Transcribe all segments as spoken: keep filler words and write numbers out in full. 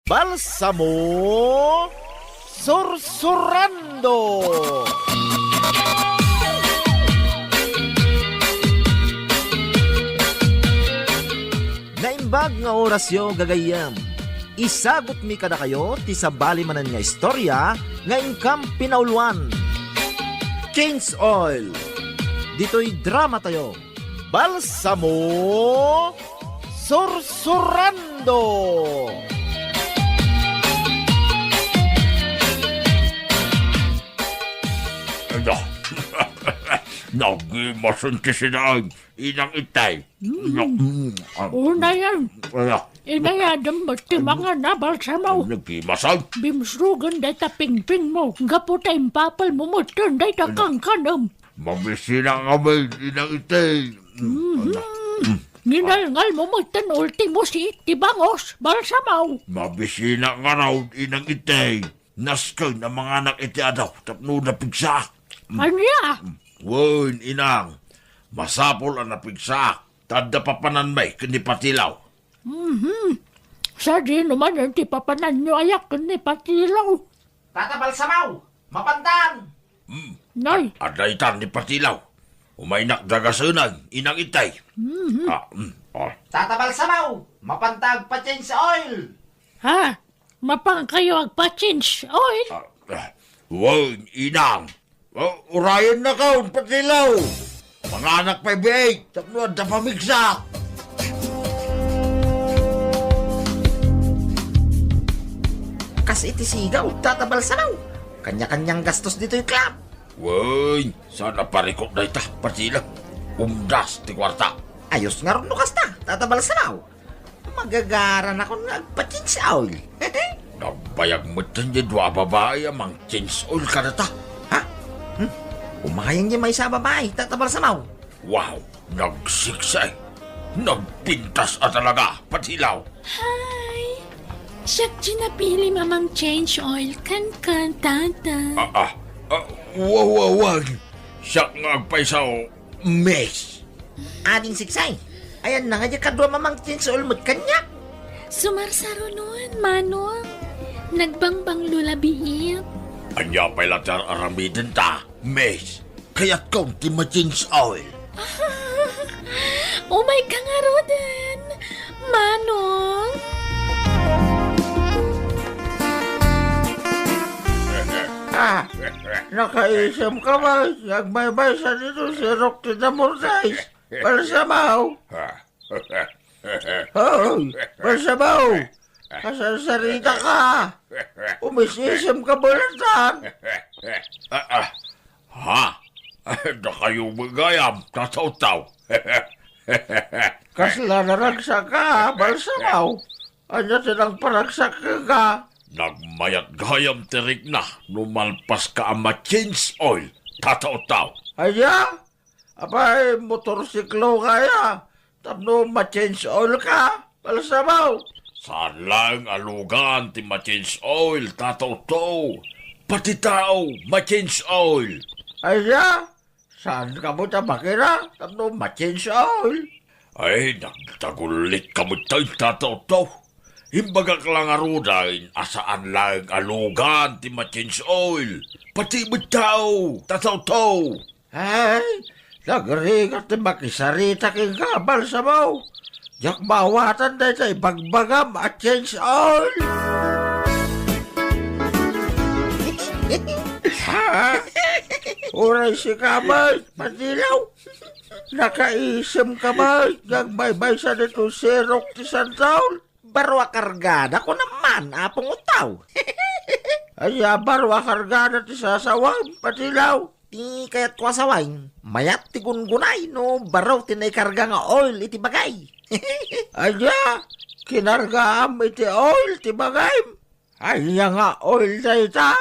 Balsamo Sursurando. Naimbag nga orasyo, gagayyem. Isagutmi kadakayo ti sabali manen nga istorya nga inkam pinauluan. Change Oil. Ditoy dramatayo, Balsamo Sursurando. Ano? Nagimasen ti sinaen, Inang Itay. Mm. Na, mm, ah. Unayen. Ala. Inayadem met ti mangana, Balsamo. Nagimasen. Bimsrogen dayta pingpingmo. Gapu ta impapelmo metten dayta kankanem. Mabisinak ngamin, Inang Itay. Mhm. Ala. Mm. Ninalngalmo metten ultimo siit ti bangus, Balsamo. Mabisinak ngarud, Inang Itay. Nasken a manganak iti adaw tapno napigsaak. Mm. Ania? Mm. Wen, Inang, masapul a napigsaak, ta adda papananmi ken ni Patilaw. Mhm. Sadino manen ti papananyo aya ken ni Patilaw? Tata Balsamo, mapantang! Mm. Nay. Ad-, adda itan ni Patilaw. Umaynak dagasenan, Inang Itay. Mhm. Ah, mm, ah. Tata Balsamo, mapantang pa-change oil! Ha? Mapankayo agpa-change oil? Ah, ah, wen, Inang. Oh, urayennakon, Patilaw. Manganak pay biit, tapno adda pamigsa. Kas iti sigaw, Tata Balsamo. Kanya-kanyang gastos ditoy club. Wen, saan a parikut dayta, Patilaw. Umdas ti kuarta. Ayos ngarud no kasta, Tata Balsamo. Magagaranakon nga agpa-change oil. Nagbayag metten ti dua a babai a mang-change oil kadata. Ha? Hmm? Umayen ti maysa a babai, Tata Balsamo. Wow, nagseksi. Nagpintas a talaga, Patilaw. Hi! Siak ti napilim a mang-change oil kenka, Tata. Ah, ah, ah, wa, wa, wa. Siak nga agpayso, Miss. Ading seksi. Ayanna nga diak kaduam a mang-change oil met kaniak. Sumarsarunon, Manong. Nagbangbanglo la biit. Ania pay la ti ar-aramidenta, Miss? Kayatkon ti ma-change oil. Umayka ngaruden, Manong. Ah, nakaisemka met nga agbaybaysa ditoy sirok ti damordais, Balsamo? Hoy, Balsamo! Kasarsaritaka! Umis-isemka met latta! Ah, ah. Ha? Dakayo met gayam, Tata Taw. Kasla naragsakka, Balsamo? Ania ti nangparagsak kenka? Nagmayat gayam ti rikna no malpaska a ma-change oil, Tata Taw. Ania? Apay, motorsikloka aya tapno ma-change oilka, Balsamo? Saan laeng a lugan ti ma-change oil, Tata Taw. Pati tao, ma-change oil. Ania? Saanka met a makina tapno ma-change oil? Ay, nagtagullitka metten, Tata Taw. Imbagak la ngaruden a saan laeng a lugan ti ma-change oil. Pati met tao, Tata Taw. Ay, nagrigat ti makisarita kenka, Balsamo. Diak maawatan dayta ibagbagam a change oil. Ha? Uray sika met, Patilaw. Nakaisemka met nga agbaybaysa ditoy sirok ti Santaol? Baro a kargada, kunam man, Apong Utaw. Ania baro a kargada ti sasawam, Patilaw? Ti kayatko a sawen, mayat ti gungunay no baro ti naikarga nga oil iti bagay. Ania, kinargaam iti oil ti bagayem? Ania nga oil dayta?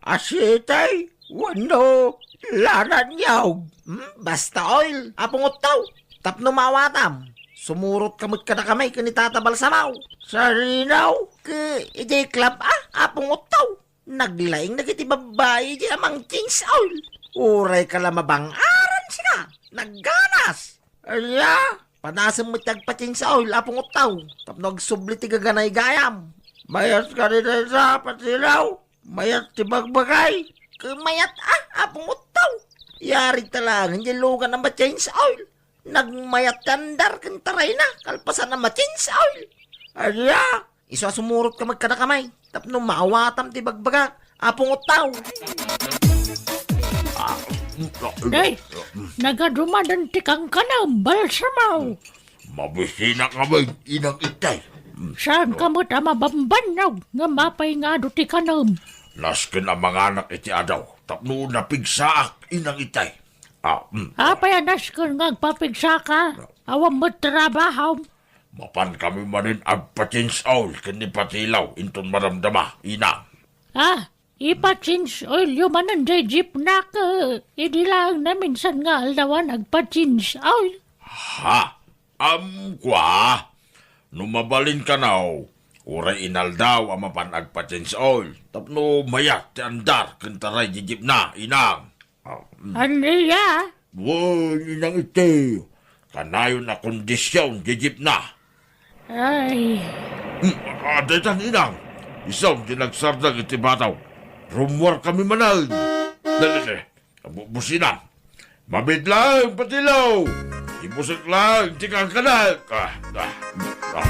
Asitay wenno lana nyog? Hmm, basta oil, Apong Utaw. Tapno maawatam, sumurotka met kadakami ken ni Tata Balsamo. Sarinaw? Ket idiay club a, Apong Utaw. Naglaing dagiti babbai idiay a mang-change oil. Uray ka la mabang-aran sika, nagganas. Ania? Padasem met ti agpa-change oil, Apong Utaw, tapno agsubli ti gaganay gayam. Mayat kadi dayta, Patilaw? Mayat ti bagbagay? Ket mayat a, Apong Uttaw. Yari ta laeng diay lugan a ma-change oil. Nagmayat ti andar ken tarayna, kalpasan a ma-change oil. Ania? Isu a sumurotka met kadakami tapno maawatam ti bagbagak, Apong Uttaw. Ah, Day, nagadumaden ti kankanem, Balsamo. Mabisinak ngamin, Inang Itay. Saanka met a mabambannog ngem apay nga adu ti kanem? Nasken a manganak iti adaw tapno napigsaak, Inang Itay. Ah, mm. Apay a nasken nga agpapigsaka? Awan met trabahom? Mapankami manen agpa-change oil ken ni Patilaw inton madamdama, Inang. Ah, ipa-change oil yo manen diay jeepna ket idi laeng naminsan nga aldawan agpa-change oil. Ha? Am, kua? No mabalin kano, uray inaldaw a mapan agpa-change oil tapno mayat ti andar ken taray diay jeepna, Inang. Ah, mm. Ania? Wen, Inang Itay. Kanayon a kondision diay jeepna. Ay. Hmm, ah, daytan, Inang. Isu ti nagsardeng iti bataw. Rummuarkami manen. Dali, dali. Bu-, busina. Mabiit laeng, Patilaw. Ibusek laeng ti kankanek. Ah, ah, ah.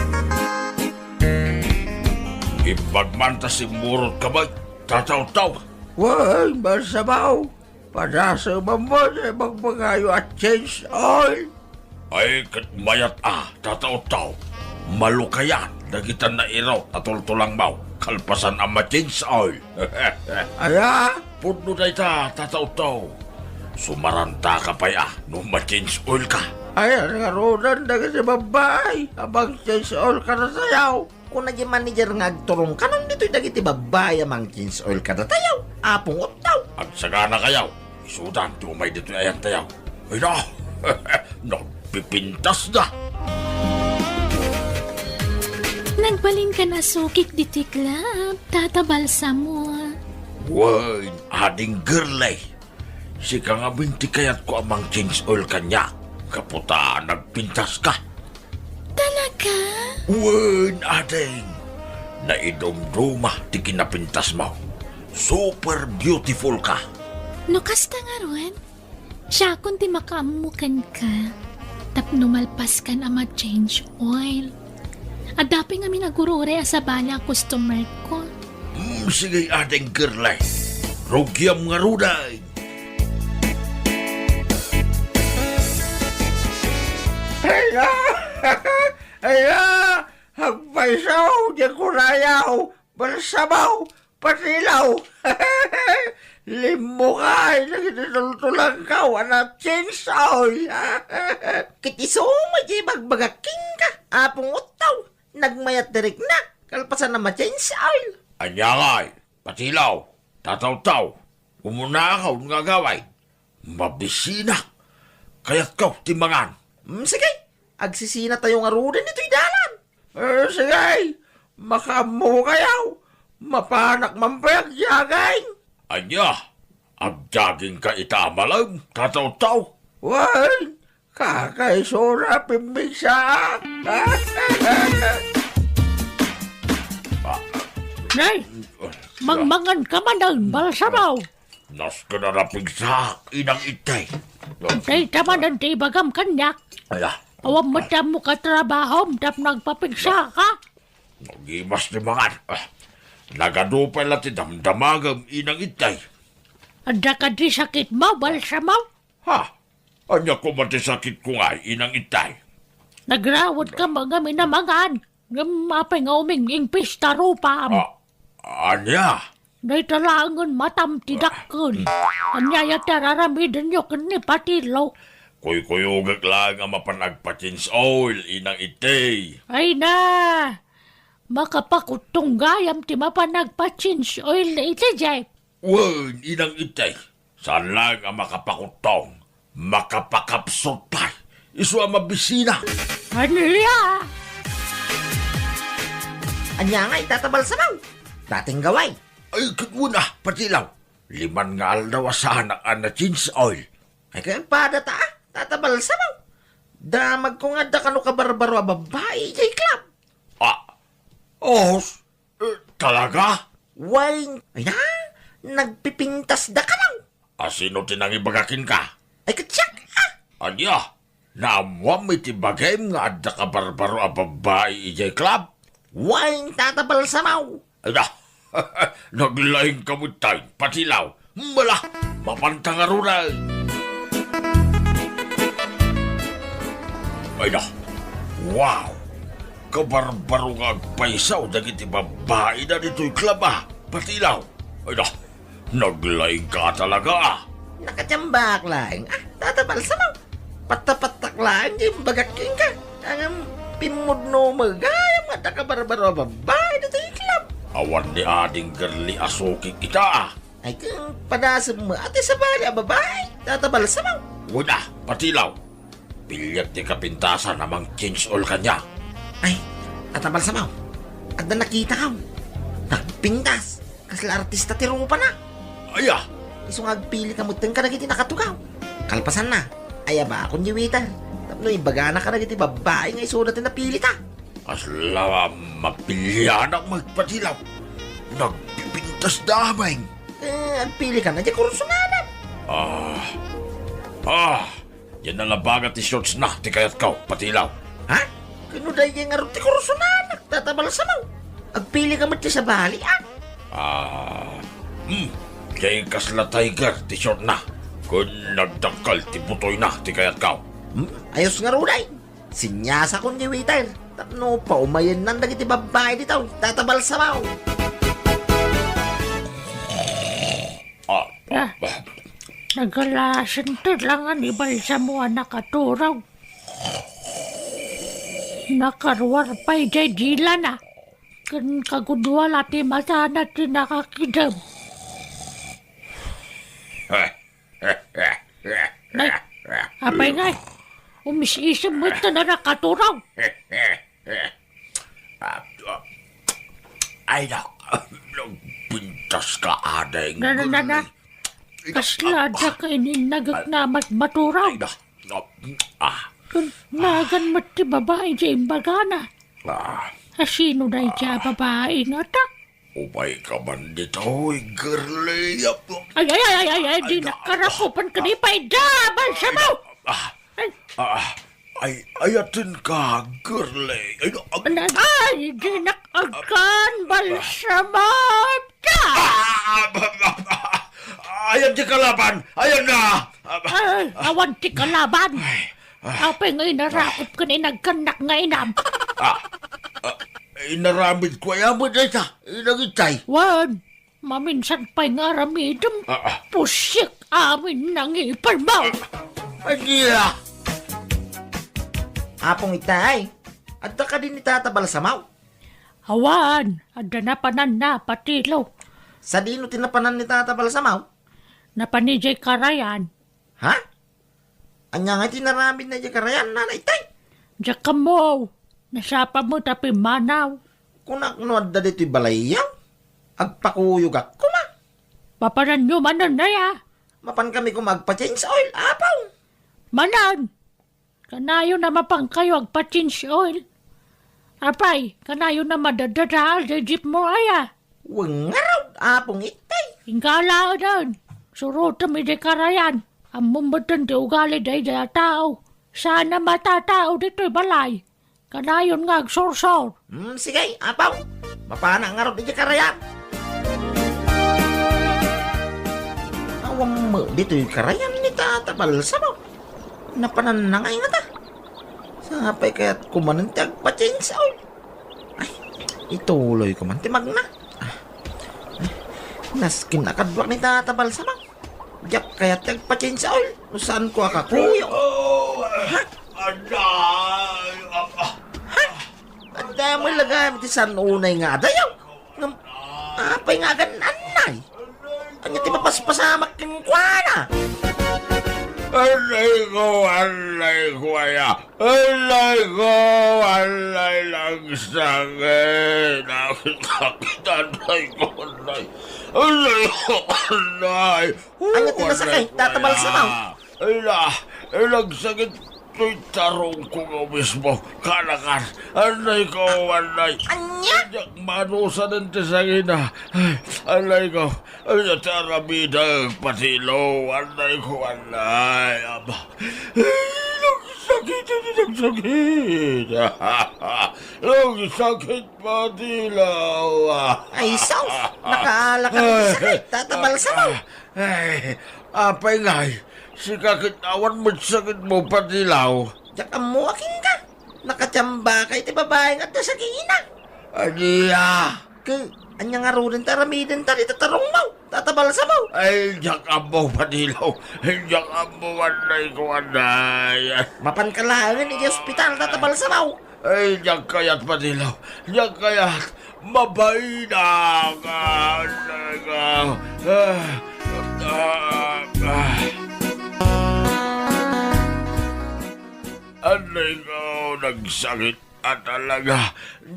Imbag man ta simmurotka met, Tata Uttaw. Wen, Balsamo. Padasemam met ti bagbagayo a change oil. Ay, ket mayat a, Tata Uttaw. Malukayan dagita nairut a tultulangmo kalpasan a ma-change oil. Aya? Pudno dayta, Tata Uttaw. Sumarantaka pay a no ma-change oilka. Aya ngaruden dagiti babbai a mang-change oil kadatayo? Kuna diay manager nga agturong kanon ditoy dagiti babbai a mang-change oil kadatayo, Apong Uttaw. Agsaganakayo, isudan ti umay ditoy ayantayo. Ay na, nagpipintasda. Nagbalinkan a sukik ditoy club, Tata Balsamo. Wen, Ading Girlay. Sika ngamin ti kayatko a mang-change oil kaniak, gapu ta nagpintaska. Talaga? Wen, ading. Naidumduma ti kinapintasmo. Super beautiful ka. No kasta ngarud, siakon ti makaammo kenka. Tapno malpaskan a ma-change oil. Adda pay ngamin agur-uray a sabali a customer ko. Mm, sige, Ading Girlay. Rugiam ngaruden. Aya! Aya! Agpayso, diay kurayo! Balsamo! Patilaw! Limmukay dagiti tultulangko a na-change oil. Ket isu met ti ibagbagak kenka, Apong Uttaw, nagmayat ti rikna, kalpasan a ma-change oil. Ania ngay, Patilaw, Tata Uttaw, umunakon nga agawid. Mabisinak. Kayatko ti mangan. Mm, sige, agsisinatayo ngaruden ditoy dalan. Eh, sige, makaammokayo. Mapanak man pay agjogging. Ania? Agjoggingka ita a malem, Tata Uttaw? Wen, kakaisuna pimmigsaak. Ah, Nay, mangmanganka manen, Balsamo. Nasken a napigsaak, Inang Itay. Dayta manen ti ibagam kaniak. Ala. Awan met ti ammo katrabahom tapno agpapigsaka. Nagimas ti mangan. Ah, nagadu pay la ti damdamagem, Inang Itay. Adda kadi sakitmo, Balsamo? Ha? Ania koma ti sakitko ngay, Inang Itay? Nagrawetka met ngamin a mangan. Ngem apay nga uming-ingpis ti rupam? Ah, ania? Dayta laengen matam ti dakkel. Ania aya ti araramidenyo ken ni Patilaw? Kuykuyogek laeng a mapan agpa-change oil, Inang Itay. Ay na! Makapakuttong gayam ti mapan agpa-change oil iti jeep. Wen, Inang Itay, saan laeng a makapakuttong, makapakapsut pay, isu a mabisina. Ania? Ania ngay, Tata Balsamo? Dating gaway. Ay, ket wen a, Patilaw. Liman nga aldaw a saanak a na-change oil. Ay, kagpada ta, a, Tata Balsamo. Damagko nga adda kano kabarbaro a babbai idiay club. Ah, os, Eh, Talaga? Wen, ay na, nagpipintasda kano. A sino ti nangibaga kenka? Ay, ket siak, a. Ania? Naammoam iti bagim nga adda kabarbaro a babbai idiay club? Wen, Tata Balsamo. Ay na, naglaingka met tay, patilaw. Mala, mapanta ngaruden. Ay na, wow! Kabarbaro nga agpayso dagiti babbaida ditoy club, a, patilaw. Ay na, naglaingka talaga, a. Nakatiambaak laeng, a, Tata Balsamo. Patta-pattak laeng ti imbagak kenka. Ngem pimmudno met gayam nga adda kabarbaro a babbai ditoy club. Awan ni ading Gerli a sukik ita, a. Ay, ket padasem met ti sabali a babbai, Tata Balsamo. Wen a, patilaw. Piliak ti kapintasan a mang-change oil kaniak. Ay, Tata Balsamo, adda nakitako. Nagpintas. Kasla artista ti rupana. Aya? Isu nga agpilika metten kadagiti nakatugaw. Kalpasanna, ayabakon ti waiter tapno ibagana kadagiti babbai nga isuda ti napilita. Kasla mapilianak met, patilaw. Nagpipintasda, a. Eh, agpilikan idiay kursunada. Ah. Ah. Diay nalabaga ti shortsna ti kayatko, patilaw. Ha? Ket no daydiay ngarud ti kursunada, Tata Balsamo. Agpilika met ti sabali, a. Ah, hmm. Diay kasla tiger ti shortna. Ket nagdakkel ti butoyna ti kayatko. Hmm? Ayos ngarud, a. Sinyasakon ti waiter tapno paumayennan dagiti babbai ditoy, Tata Balsamo. Ah, ah, ah. Nagalasen ti langa ni Balsamo a nakaturog. Nakaruar pay diay dilana. Ken kagudua la ti matana ti nakakidem. Nay, apay ngay, umis-isem met ta nakaturog. Ay, nak-, nagpintas ka, ading. Na, na, na, na. Gerli. Kasla adda ka ininnagek nga mas maturog. Ay, nak-, ah. Kun nagan met ti babai diay imbagana. Ah. A sino daydiay a babai ngata? Umayka man ditoy, Gerli. Ay, ay, ay, ay, ay, ay, dinak karakupan ken ipay da, Balsamo! Ah, ay. Ah, ay, ayatenka, Gerli. Ay, ag- Ay, dinak agkan, Balsamo! Ah, ah, ah, ah, ayan ti kalaban! Ayan na! Ah, Ay, awan ti kalaban! Ay, ah. Apay nga inarakup ken inagkannak nga inam? Ah, ah, inaramidko aya met dayta, inagitay. Wen, maminsan pay nga aramidem. Ah, ah. Pusyek amin nangipermo. Ah, ania? Apong Itay, adda kadi ni Tata Balsamo? Awan, adda napananna, patilo. Sadino ti napanan ni Tata Balsamo? Napan idiay karayan. Ha? Ania nga ti inaramidna idiay karayan, Nana Itay? Diak ammo. Nasapa met a pimmanaw. Kunak no adda ditoy balayyo. Agpakuyogak koma. Mapananyo manen aya? Mapankami koma agpa-change oil, Apo. Manen! Kanayon a mapankayo agpa-change oil. Apay, kanayon a madadadaal diay jeepmo aya? Wen ngarud, Apong Itay. Inggalaeden. Surotem idiay karayan. Ammom metten ti ugali daydiay a tao. Saan a matatao ditoy balay. Kanayon nga agsursor. Hmm, sige, Apo. Mapanak ngarud idiay karayan. Awan met ditoy karayan ni Tata Balsamo. Napananna ngay ngata. Sapay kayat ko manen ti agpa-change oil. Ay, ituloy ko man ti magna. Ah. Nasken a kaduak ni Tata Balsamo. Diak kayat ti agpa-change oil no saanko a kakuyo. Oh, ha? Aday, ah, ah. Ha? Adda met la gayam ti saan unay nga adayo. Ngem, apay nga agan-annay? Ania ti mapaspasamak kenkuana? Aray ko, aray ko, aya. Aray ko, aray, nagsakit. Nagsakit, aray ko, aray. Aray ko, aray. Ania ti nasakit, Tata Balsamo? Ay na, ay, nagsakit. Toy tarongko nga mismo, kanakan. Anay ko, anay. Ania? Diak manusanen ti sangina. Ay, anay ko. Ay, ti aramidek, Patilo. Anay ko, anay. Ama. Ay, nagsakit, nagsakit. Nagsakit, Patilo. Ay, sus! Nakaala ka ng sakit, Tata Balsamo. Ay, apay ngay, sika ket awan met sakitmo, Patilaw. Diak ammo a kenka. Nakatiamba kay ti babai nga adda sakina. Ania? Ket ania ngaruden ti aramidenta dita tarongmo, Tata Balsamo? Ay, diak ammo, Patilaw. Diak ammo, anay ko, anay. Mapanka laengen iti ospital, Tata Balsamo. Ay, diak kayat, Patilaw. Diak kayat. Mabainaka. Anay ka. Ah, ah, ah. Anay ka, nagsakit a talaga.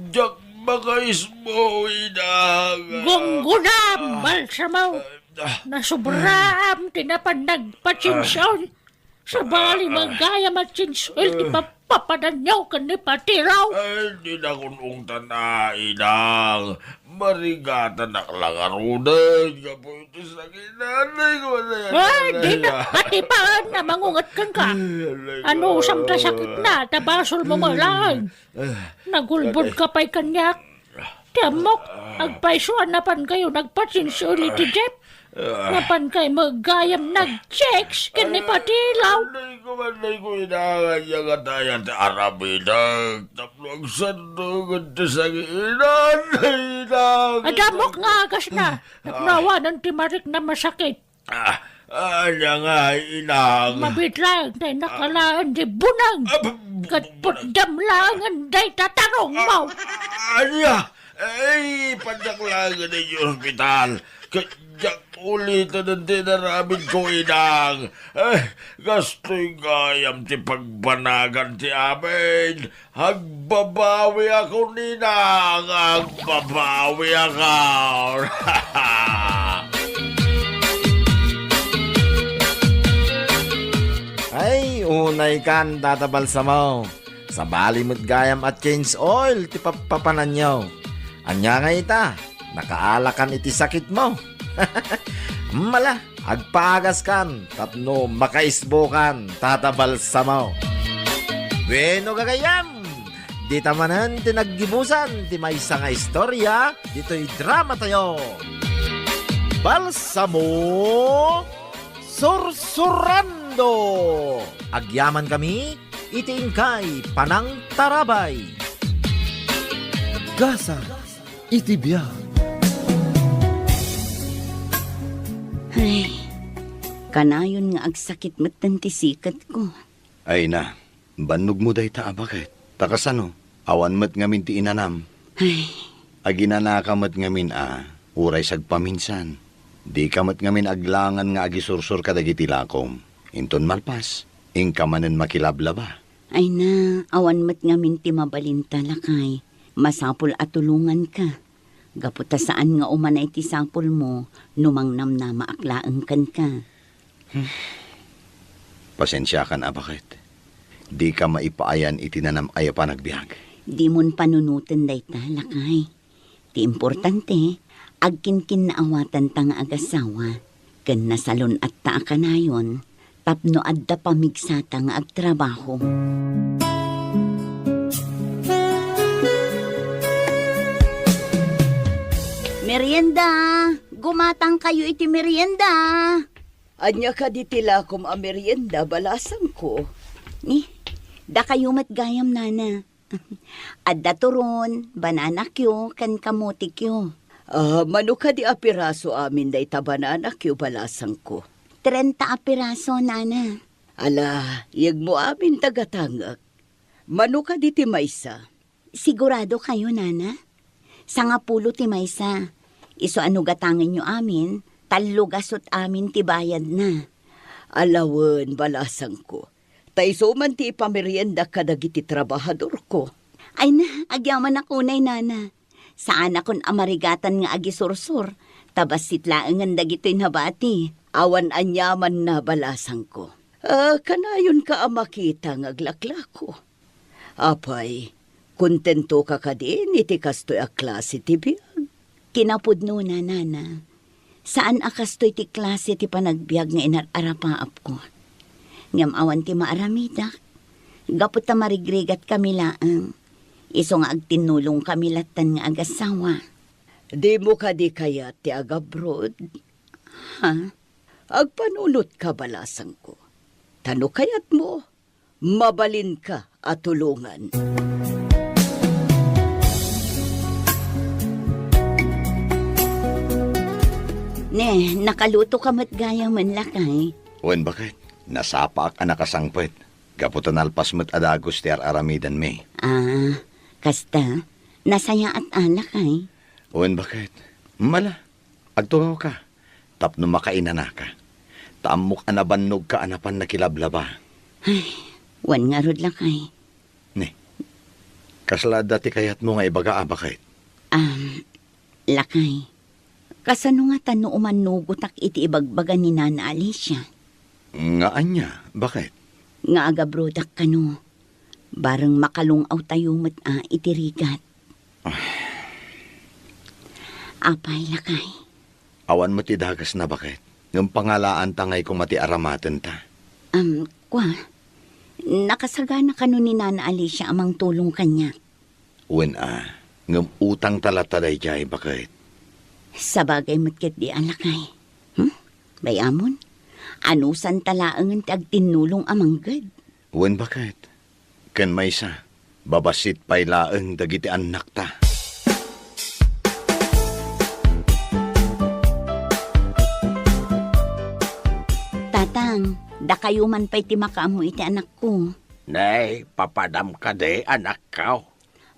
Diak makaismo, inang. Gunggunam, Balsamo. Ah. Nasubraam ti napan nagpatsinsion. Sabali, ah, ah, magayam a change oil ti, ah, papapananyo ken ni Patilaw. Ay, dinakon ungtan a, inang. Marigatanak la ngaruden gapu iti sakit. Anay ko, anay, ay, anay, di na, ah, atipan a mangunget kenka. Ay, anay ko. Anusam ta sakitna, ta basolmo met laeng. Ah, nagulbod ka pay kaniak. Ti ammok, agpayso a napankayo nagpatsinsion iti jeep. Napankay met gayam nag-chicks ken ni Patilaw. Anay ko, anay ko, inang, ania ngata ti aramidek tapno agsandungen ti sakit, inang, inang. Adda ammok nga agasna. Tapno awanen ti marikna masakit. Ah, ania nga, inang? Mabiit laeng ta innakalaen ti buneng. Ah, bu-, bu-, ket putdem laengen dayta tarongmo. Ah, ania? Ay, padiak laengen iti ospital. Ket diak uliten ti inaramidko, inang. Eh, kastoy gayam ti pagbanagan ti amin. Agbabawiak, inang, agbabawiak. Ay, unaykan, Tata Balsamo. Sabali met gayam a change oil ti papapananyo. Ania ngay ita? Nakaalakan iti sakitmo. Mala, agpaagaskan tapno makaisbokan, Tata Balsamo. Bueno, gagayyem, dita manen ti naggibusan ti maysa nga istorya ditoy dramatayo. Balsamo Sursurando! Agyaman kami iti inkay panangtarabay. Gasat iti biag. Ay, kanayon nga agsakit metten ti siketko. Ay na, bannogmo dayta a baket. Ta kasano, awan met ngamin ti inanam. Ay. Aginanaka met ngamin a, uray sagpaminsan. Dika met ngamin aglangan nga agisursor kadagiti lakom. Inton malpas, inka manen makilablaba. Ay na, awan met ngamin ti mabalinta, lakay. Masapul a tulonganka. Gapu ta saan nga umanay ti sapulmo no mangnamnamaak laeng kenka. Hmm. Pasensiakan a baket. Dika maipaayan iti nanam-ay a panagbiag. Dimon panunoten dayta, lakay. Ti importante, agkinkinnaawatanta nga agasawa, ken nasalun-atta a kanayon, tapno adda pamigsata nga agtrabaho. Merienda! Gumatangkayo iti merienda! Ania kadi ti lakom a merienda, balasangko? Ni, dakayo met gayam, nana. Adda turon, banana cue, ken kamote cue. Ah, mano kadi a piraso amin dayta banana cue, balasangko? Trenta a piraso, nana. Ala, yegmo amin ta gatangek. Mano kadi ti maysa? Sigurado kayo, nana? Sangapulo ti maysa. Isu a no gatangenyo amin, tallo gasut amin ti bayadna. Ala wen, balasangko. Ta isu man ti ipameriendak kadagiti trabahadorko. Ay na, agyamanak unay, nana. Saanakon a marigatan nga agisursor, ta bassit laengen dagitoy nabati. Awan aniamanna, balasangko. Ah, kanayonka a makita nga aglaklako. Apay, kontentoka kadin iti kastoy a klase ti biag? Kinapudnona, nana. Saan a kastoy ti klase ti panagbiag nga inar-arapaapko. Ngem awan ti maaramidak. Gapu ta marigrigatkami laeng. Isu nga agtinnulongkami lattan nga agasawa. Dimo kadi kayat ti agabroad? Ha? Agpanunotka, balasangko. Ta no kayatmo, mabalinka a tulongan. Ne, nakalutoka met gayam, lakay? Wen, baket. Nasapaak a nakasangpet. Gapu ta nalpas met a dagus ti ar-aramidanmi. Ah, kasta, nasayaat a, lakay? Wen, baket. Mala, agtungawka tapno makainanaka. Ta ammok a nabannogka a napan nakilablaba. Ay, wen ngarud, lakay. Ne, kasla adda ti kayatmo nga ibaga a, baket? Am, lakay, kasano ngata no umannugotak iti ibagbaga ni Nana Alicia? Nga ania, baket? Nga agabrodak kano. Bareng makalung-awtayo met a iti rigat. Ah. Apay, lakay? Awan met ti dagasna, baket. Ngem pangalaanta ngay koma ti aramatenta. Am, kua, nakasagana kano ni Nana Alicia a mangtulong kaniak? Wen a, ngem utangta latta daydiay, baket. Sabagay met ketdi a, lakay. Hmm? Bay-amon, anusanta laengen ti agtinnulong a mangged. Wen, baket. Ken maysa, babassit pay laeng dagiti annakta. Tatang, dakayo man pay ti makaammo iti anakko. Nay, papadam kadi, anakko?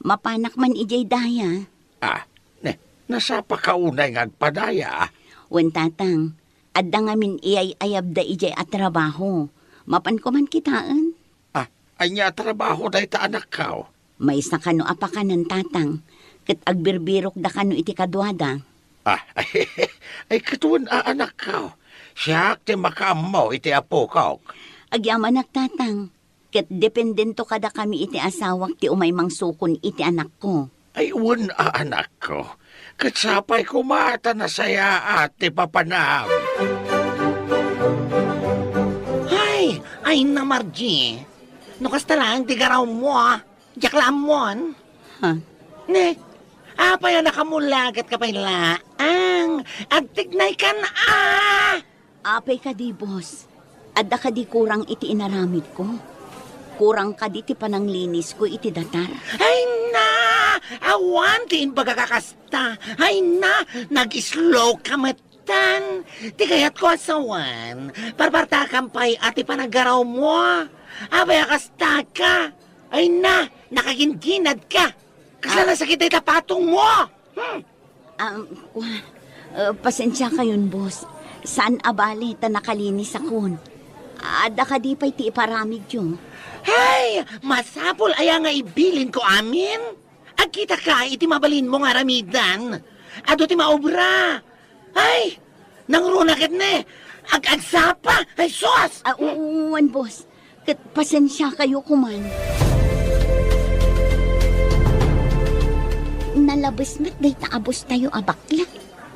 Mapanak man idiay daya. Ah, ne, nasapaka unay nga agpadaya, ah. Wen, tatang, adda ngamin iyay-ayabda idiay a trabaho. Mapanko man kitaen? Ah, ania a trabaho dayta, anakko? Maysa kano a pakanen, tatang, ket agbirbirokda kano iti kaduada. Ah, ay, ket wen a, anakko. Siak ti makaammo iti apokok. Agyamanak, tatang. Ket dependento kadakami iti asawak ti umay mangsukon iti anakko. Ay, wen a, anakko. Ket sapay koma ta nasayaat ti papanam. Ay, ay na, Margie. No kasta laeng ti garawmo, ah. Diak la ammon. Ha? Ne, apay a nakamulagat ka pay laeng? Agtignay kan, ah! Apay kadi, boss? Adda kadi kurang iti inaramidko? Kurang kadi ti pananglinisko iti datar? Ay na! Awan ti imbagak a kasta. Ay na! Nag-slow ka metten. Ti kayatko a sawen, parpartakan pay a ti panaggarawmo. Apay a kastaka? Ay na! Nakagingginad ka! Kasla nasakit dayta patongmo? Hmm. Ah, kua, ah, pasensiakayon, boss. Saan a bale ta nakalinisakon. Adda kadi pay ti iparamidyo? Hay! Masapul aya nga ibilinko amin? Agkitaka iti mabalinmo nga aramidan. Adu ti maobra. Hay! Nangruna ket ne, ag-agsapa! Ay, sus! Ah, wen, boss. Ket pasensiakayo koman. Nalabes met dayta a boss tayo a bakla.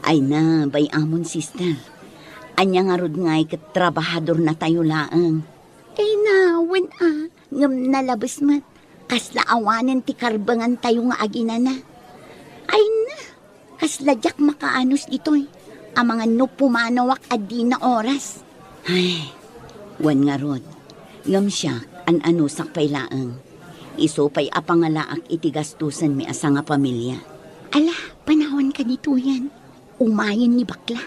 Ay na, bay-amon, sister. Ania ngarud ngay ket trabahadorna tayo laeng? Ay na, wen a, ngem nalabes met. Kasla awanen ti karbengan tayo nga aginana. Ay na, kasla diak makaanus ditoy. Amangan no pumanawak a dina oras. Ay, wen ngarud. Ngem siak, an-anusak pay laeng. Isu pay a pangalaak iti gastusenmi a sangapamilia. Ala, panawanka ditoyen. Umayen ni bakla.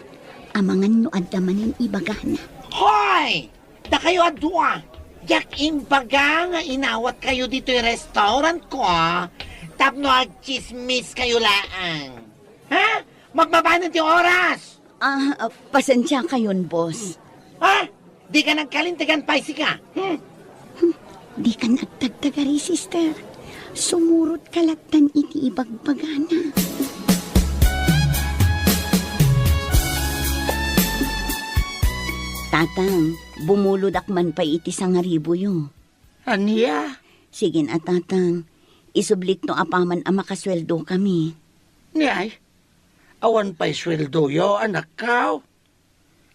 Amangan no adda manen ibagana. Hoy! Dakayo a dua, diak imbaga nga inawatkayo ditoy restaurantko, ah, tapno agtsismiskayo laeng. Ha? Magmabanen ti oras! Ah, ah, pasensiakayon, boss. Ha? Dika nagkalintegan pay sika? Hmm? Hmm, dika agtagtagari, sister. Sumurot ka lattan iti ibagbagana. Atang, bumulodak man pay iti sangaribuyo. Ania? Sige a, Tatang. Isublikto apaman a makasueldo kami. Ni ay, awan pay sueldoyo, anakko.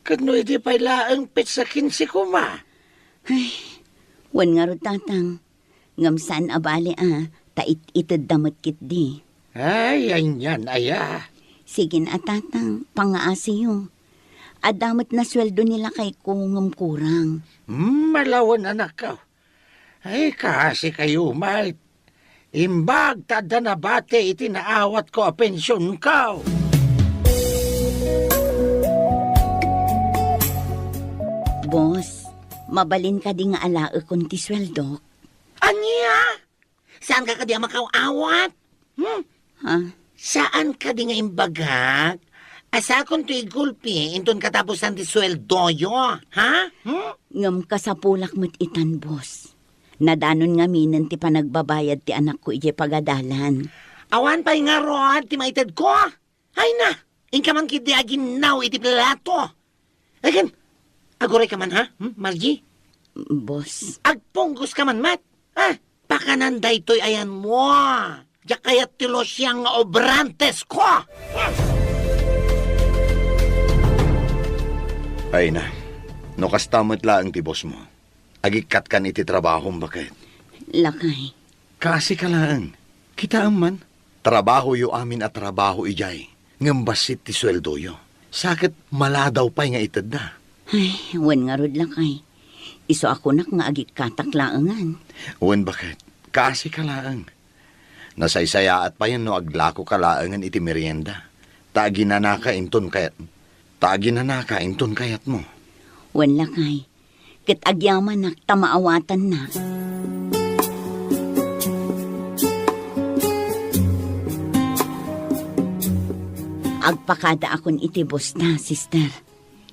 Ket no idi pay laeng petsa kinse koma? Ay, wen ngarud, Tatang. Ngem saan a bale a, ta it-itedda met ketdi. Ay, anian aya? Sige a, Tatang, pangaasiyo. Adda met nasueldo ni lakayko ngem kurang. Hmm, malawen, anakko. Ay, kaasikayo met. Imbag ta adda nabati iti naawatko a pensionko. Boss, mabalin kadi nga alaekon ti sueldok? Ania? Saan ka kadi a makaawat? Hmm? Ha? Saan kadi nga imbagak a sakonto igulpi inton katapusan ti sueldoyo? Ha? Hmm? Ngem kasapulak met itan, boss. Nadanon ngaminen ti panagbabayad ti anakko idiay pagadalan. Awan pay ngarud ti maitedko? Ay na, inka man ketdi aginnaw iti plato. Ay ken, aguray ka man, ha? Hmm, Margie? Boss. Agpunggos ka man met. Ah, pakanan daytoy ayanmo. Diak kayat ti lusiang nga obrantesko. Ay na, no kasta met laeng ti boss mo. Agikkat kan iti trabahom, baket. Lakay. Kaasi ka laeng. Kitaem man, trabahoyo amin a trabaho idiay, ngem bassit ti sueldoyo. Sa ket maladaw pay nga itedda. Ay, wen ngarud, lakay. Isu a kunak nga agikkatak laengen. Wen, baket. Kaasi ka laeng. Nasaysayaat payen no aglako ka laengen iti merienda. Ta aginanaka inton kayat, ta aginanaka inton kayatmo. Wen, lakay. Ket agyamanak ta maawatannak. Agpakadaakon iti bosta, sister.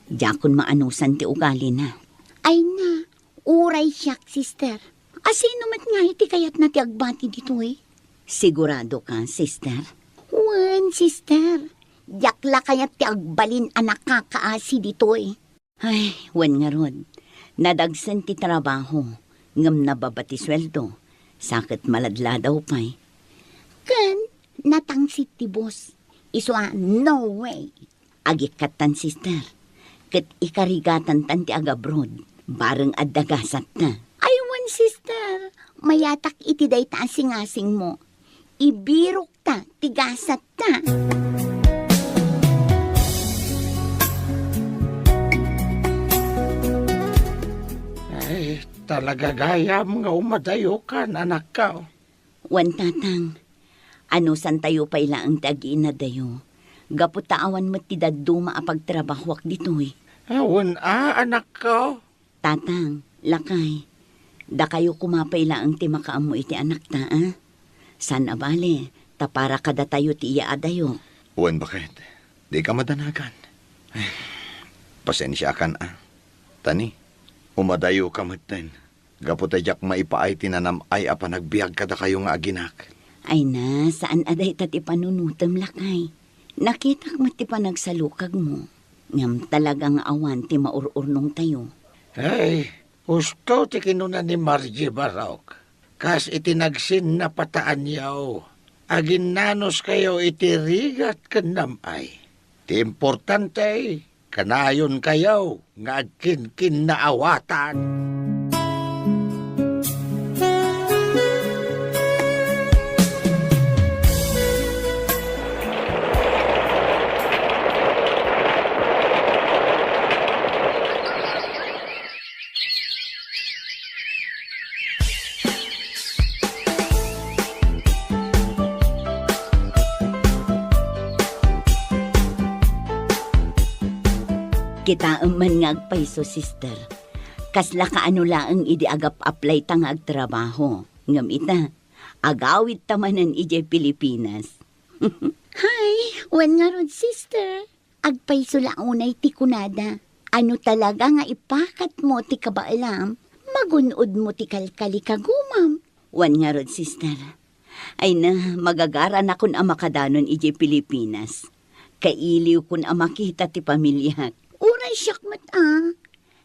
Diakon maanusan ti ugalina. Ay na, uray siak, sister. Asino met ngay ti kayatna ti agbati ditoy? Sigurado ka, sister? Wen, sister. Diak la kayat ti agbalin a nakakaasi ditoy. Ay, wen ngarud, nadagsen ti trabaho, ngem nababa ti sueldo, sa ket maladladaw pay. Ken natangsit ti boss, isu a no way. Agikkattan, sister, ket ikarigatantan ti agabroad, bareng adda gasatta. Ay wen, sister, mayatak iti dayta a singasingmo. Ibirokta ti gasatta. Ay, talaga gayam nga umadayokan, anakko. Wen, tatang, anusantayo pay laeng ti agiinadayo, gapu ta awan met ti dadduma a pagtrabahoak ditoy. Wen a, anakko. Tatang, lakay, dakayo koma pay laeng ti makaammo iti anakta, a? Saan a bale, ta para kadatayo ti iyaadayo. Wen, baket, dika madanagan. Ay, pasensiakan, a. Ta ni, umadayoka metten, gapu ta diak maipaay ti nanam-ay a panagbiag kadakayo nga aginak. Ay na, saan a dayta ti panunotem, lakay. Nakitak met ti panagsalukagmo. Ngem talaga nga awan ti maur-urnongtayo. Ay, husto ti kinuna ni Margie Barok. Kas iti nagsinnapataanyo, aginnanuskayo iti rigat ken nam-ay. Ti importante, kanayonkayo nga agkinkinnaawatan. Kitaem man nga agpayso, sister. Kasla kaano laeng idi agap-apply ta nga agtrabaho. Ngem ita, agawidta manen idiay Pilipinas. Hay, wen ngarud, sister. Agpayso la unay ti kunada. Ano talaga nga ipakatmo ti kabaelam, magun-odmo ti kalkalikagumam. Wen ngarud, sister. Ay na, magagaranakon a makadanon idiay Pilipinas. Kailiwkon a makita ti pamiliak. Uray siak met a.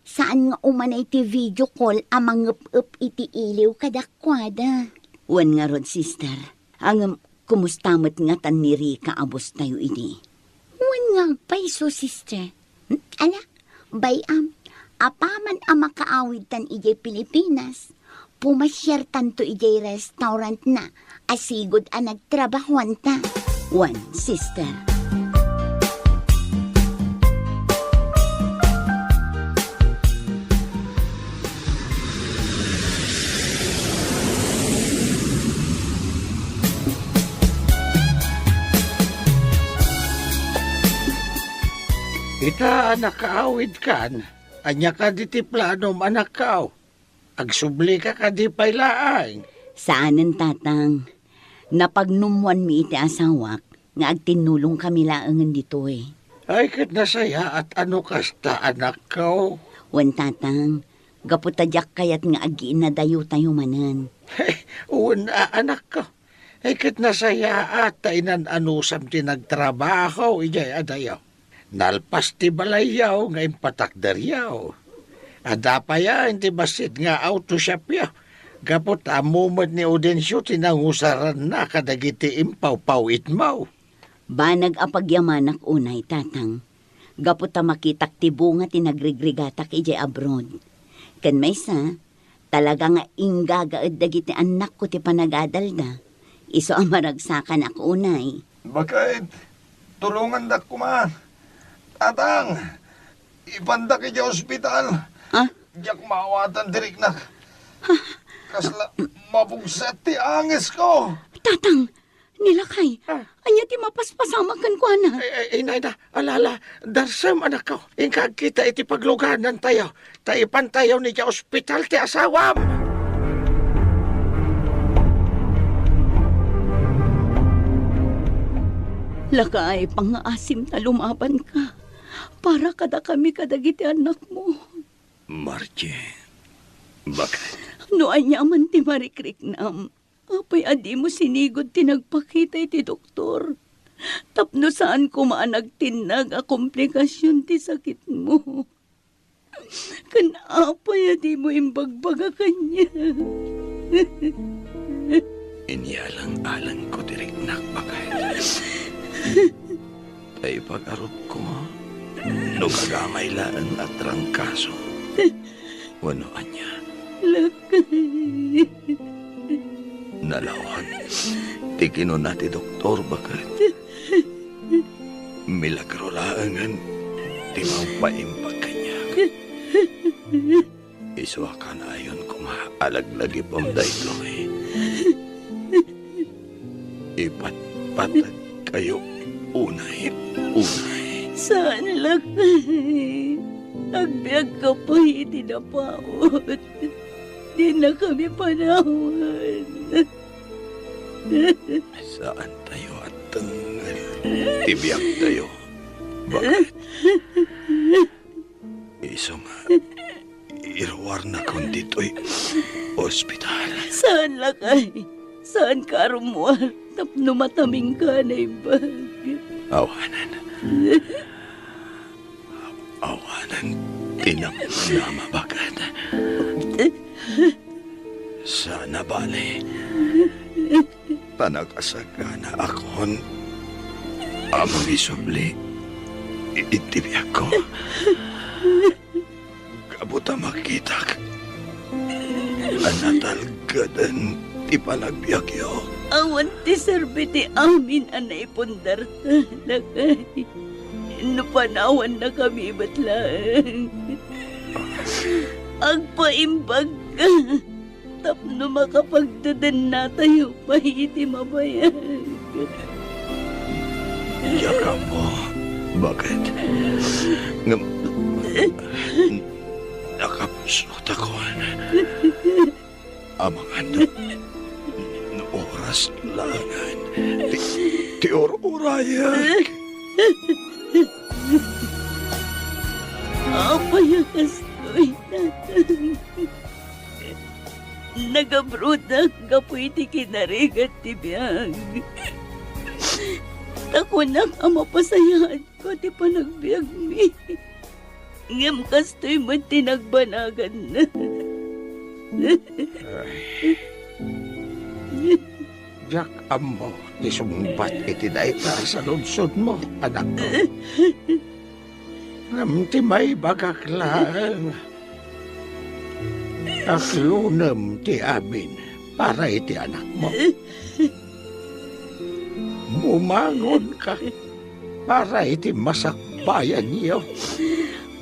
Saan nga umanay ti video call a mangep-ep iti iliw kadakuada. Wen ngarud, sister. Ngem, kumusta met ngatan ni Rica a boss tayo idi? Wen nga agpayso, sister. Hmm? Ala, bay-am, apaman a makaawidtan idiay Pilipinas, pumasiartanto idiay restaurantna a sigud a nagtrabahoanta. Wen, sister. Ita a nakaawidkan, ania kadi ti planom, anakko? Agsublika kadi pay laeng? Saanen, tatang. Napagnummoanmi iti asawak nga agtinnulongkami laengen ditoy. Ay, ket nasayaat a no kasta, anakko. Wen, tatang, gapu ta diak kayat nga agiinadayotayo manen. Wen a, anakko. Ay, ket nasayaat ta inan-anusam ti nagtrabaho idiay adayo. Nalpas ti balayyo nga impatakderyo. Adda payen ti bassit nga auto shopyo. Gapu ta ammo met ni Audencio ti nangusaranna kadagiti impawpaw-itmo. Banag a pagyamanak unay, tatang, gapu ta makitak ti bunga ti nagrigrigatak idiay abroad. Ken maysa, talaga nga inggagaed dagiti annakko ti panagadalda. Isu a maragsakanak unay. Baket, tulongandak koma. Tatang, ipandak idiay ospital. Ah? Diak maawatan ti riknak. Kasla mapugset ti angesko. Tatang, ni lakay, ah, ania ti mapaspasamak kenkuana? Ay, ay, inay na, alala, darsem, anakko. Inka agkita iti pagluganantayo, ta ipantayo idiay ospital ti asawam. Lakay, pangngaasim ta lumabanka para kadakami kadagiti annakmo. Margie, baket. No ania man ti marikriknam, apay a dimo sinigud ti nagpakita iti doktor? Tapno saan koma a nagtinnag a komplikasyon ti sakitmo. Ken apay a dimo imbagbaga kaniak? Inyalang-alangko ti riknak, baket. Ta ipagarupko no gagamay laeng a trangkaso wenno ania. Lakay. Nalawan ti kinuna ti doktor, baket. Milagro laengen ti mangpaimbag kaniak. Isu a kanayon koma a laglagipem daytoy. Ipatpatagkayo unay, unay. Saan, lakay. Agbiagka pay iti napaut. Dinakami panawan. Saantayo a tengngel ti biagtayo, baket. Isu nga, iruarnakon ditoy ospital. Saan, lakay. Saanka a rummuar tapno matamingka a naimbag. Awanen. Awanen ti namnama, baket. Saan a bale, ta nakasaganakon a mangisubli iti biagko. Gapu ta makitak a natalgeden ti panagbiagyo. Awan ti serbi ti amin a naipundarta, lakay. No panawannakami met laeng, agpaimbagka tapno makapagdedennatayo pay iti mabayag. Diak ammo, baket. Ngem, nakapusotakon. Amangan no oras laengen ti, ti ur-urayek. Apay a kastoy, tatang? Nagabrodak gapu iti kinarigat ti biag. Ta kunak a mapasayaatko ti panagbiagmi. Ngem kastoy met ti nagbanaganna. Ay. Diak ammo ti sungbat iti dayta a saludsodmo, anakko. Ngem ti maibagak laeng, aklonem ti amin para iti anakmo. Bumangonka para iti masakbayanyo.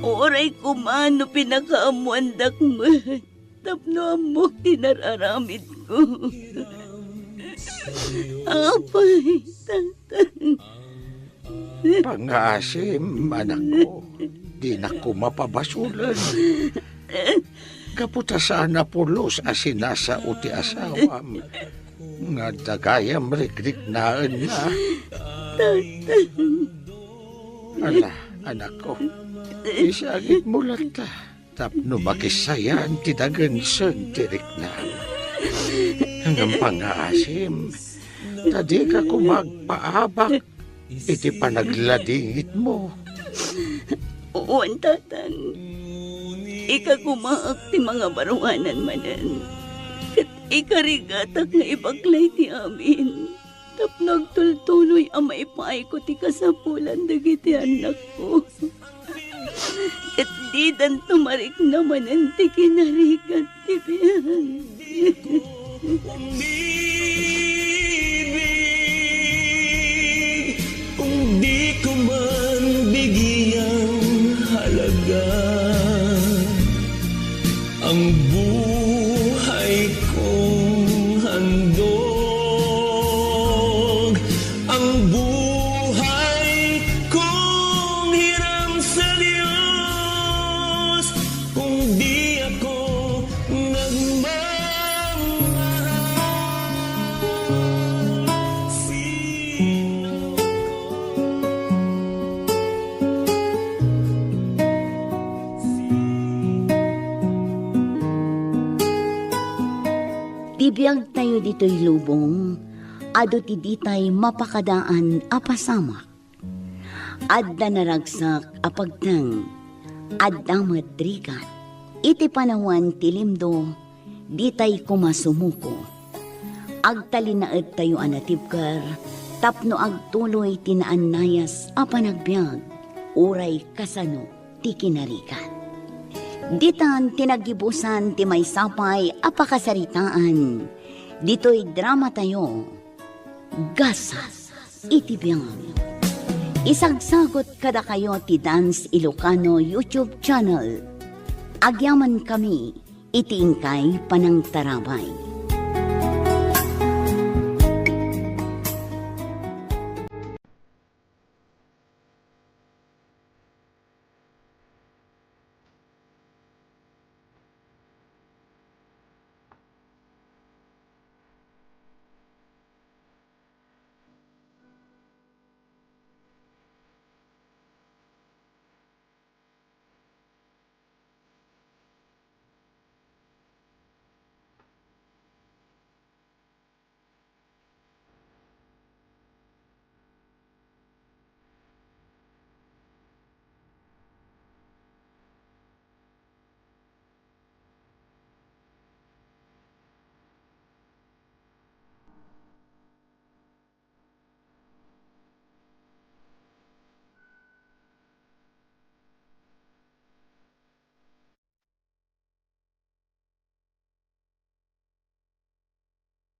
Uray koma no pinakaammoandak met tapno ammok ti nararamidko. Apay, Tatang. Pangaasim, anakko, dinak koma pabasolen. Gapu ta saan a pulos a sinasao ti asawam, nga adda gayam rikriknaenna. Tatang. Ala, anakko, isagidmo latta tapno makisayan ti dagensen ti riknam. Ngem pangaasim, ta dika koma agpaabak iti panagladingitmo. Wen, Tatang. Ikagumaak ti mangabaruanan manen, ket ikarigatak nga ibaklay ti amin tapno agtultuloy a maipaayko ti kasapulan dagiti annakko. Ket didanto marikna manen ti kinarigat ti biag. Kung di ko man bigyang halaga ang buhay kong handog, ang buhay kong hiram sa Diyos, kung di ako nagmamahal, sino Ti biagtayo ditoy lubong, adu ti ditay mapakadaan a pasamak. Adda naragsak a pagteng, adda met rigat. Iti panawen ti limdo, ditay koma sumuko. Agtalinaedtayo a natibker tapno agtuloy ti naannayas a panagbiag, uray kasano ti kinarigat. Ditan ti naggibusan ti maysa pay a pakasaritaan ditoy dramatayo, Gasat iti Biag. Isagsagut kadakayo ti Dance Ilocano YouTube channel. Agyamankami iti inkay panangtarabay.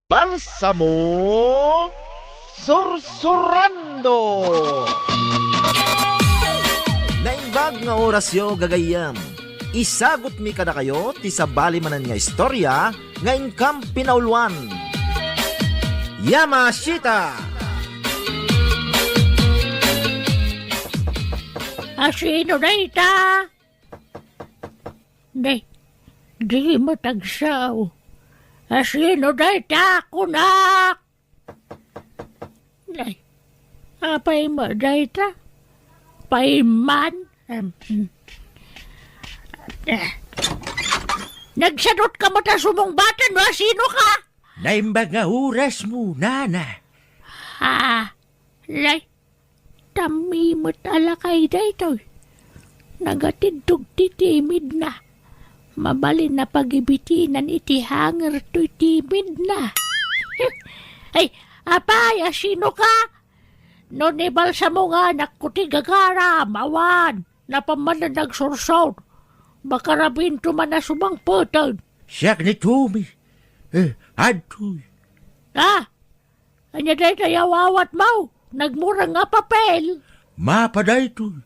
Balsamo Sursurando! Naimbag nga orasyo, gagayyem. Isagutmi kadakayo ti sabali manen nga istorya nga inkam pinauluan. Yamashita! Asino dayta? Nay, di matagsaw. Asino dayta, kunak? Nay, apay met dayta? Paiman? Em, hmm. Eh. Nagsadut ka met a sumungbaten no asino ka? Naimbag nga orasmo, nana. Ah, nay, tammi met a lakay daytoy. Nagatiddog ti timidna. Mabalin a pagibitinan iti hanger toy timidna. Ay, apay, asino ka? No ni Balsamo nga anakko ti gagaram, awan. Napaman a nagsursor. Makarabinto man a sumangpeten. Siak ni Tumi. Eh, adtoy. Ah, ania dayta awawatmo? Nagmurang a papel. Mapa daytoy.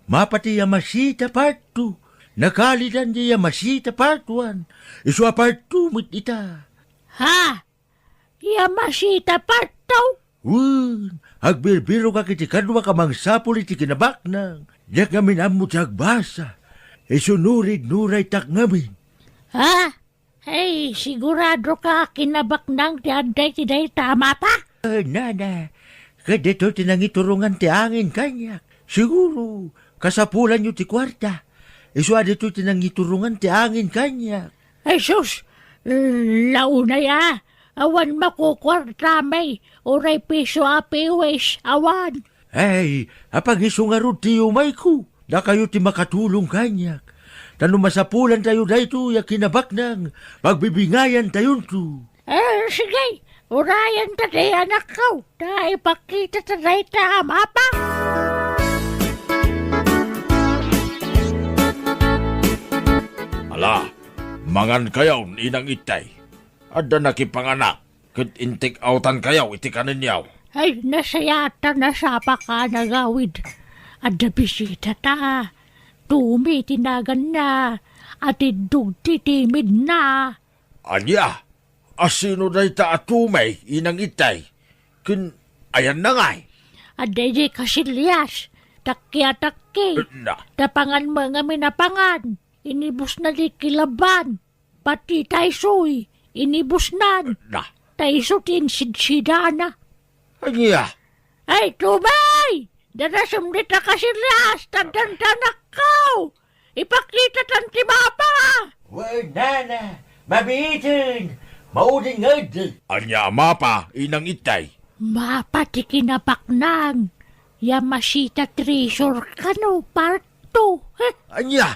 Mapa ti Yamashita part two. Nakalidan ti Yamashita part one. Isu a part two met ita. Ha? Yamashita part two? Wen, agbirbirok iti kaduak a mangsapul iti kinabaknang. Diak ngamin ammo ti agbasa. Isu nurid no raytak ngamin. Ha? Ay, sigurado ka kinabaknang ti adda iti dayta a mapa? Ah, nana, ket daytoy ti nangiturongan ti angin kaniak. Siguro, kasapulanyo ti kuarta. Isu a daytoy ti nangiturongan ti angin kaniak. Ay sus, launay a, awan makukuarta may, uray piso a piwis, awan. Ay, apag isu ngarud ti umayko, dakayo ti makatulong kaniak. Ta no masapulantayo daytoy a kinabaknang, pagbibingayantayonto. Eh, sige, urayan ta ti anakko, ta ipakita ta dayta a mapa. Ala, mangankayo, Inang Itay. Adda nakipanganak, ket intik-awtankayo iti kanenyo. Ay, nasayaat ta nasapaka, nagawid. Adda bisita ta. Tumi ti naganna. Atiddog ti timidna. Ania? Asino dayta a Tumi, Inang Itay? Ken ayanna ngay? Adda idiay kasilias. Takki a takki. Na. Ta pangan met ngamin a pangan. Inibusna ti kilaban. Pati taysoy, inibusnan. Na. Ta isu ti insidsidana. Ania? Ay, Tumi! Darasem dita kasilias, ta addan ti anakko! Ipakitatan ti mapa! Wen, nana, mabiiten! Maudin nga adi! Ania a mapa, Inang Itay? Mapa ti kinabaknang. Yamashita Treasure kano part two. Ania?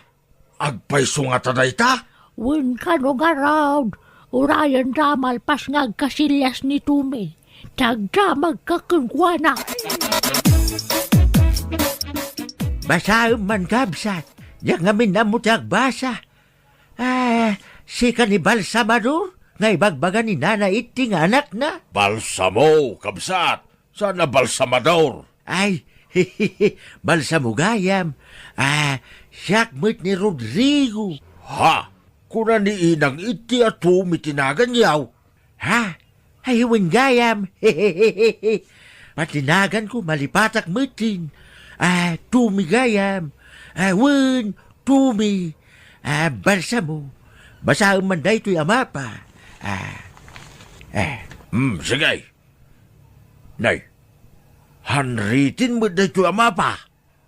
Agpayso ngata dayta? Wen kano ngarud, urayen ta malpas nga agkasilias ni Tumi. Ta agdamagka kenkuana. Basaem man, kabsat. Diak ngamin ammo ti agbasa. Ah, sika ni Balsamador nga ibagbaga ni Nana Itti nga anakna? Balsamo, kabsat. Saan a Balsamador? Ay, Balsamo gayam. Ah, siak met ni Rodrigo. Ha? Kuna ni Inang Itti a Tumi ti naganyo? Ha? Ay, wen gayam. Pati naganko, malipatak metten. Ah, Tumi gayam. Ah, wen, Tumi. Ah, Balsamo. Basaem man daytoy a mapa. Ah, eh. Hmm, sige. Nay, hanriten met daytoy a mapa.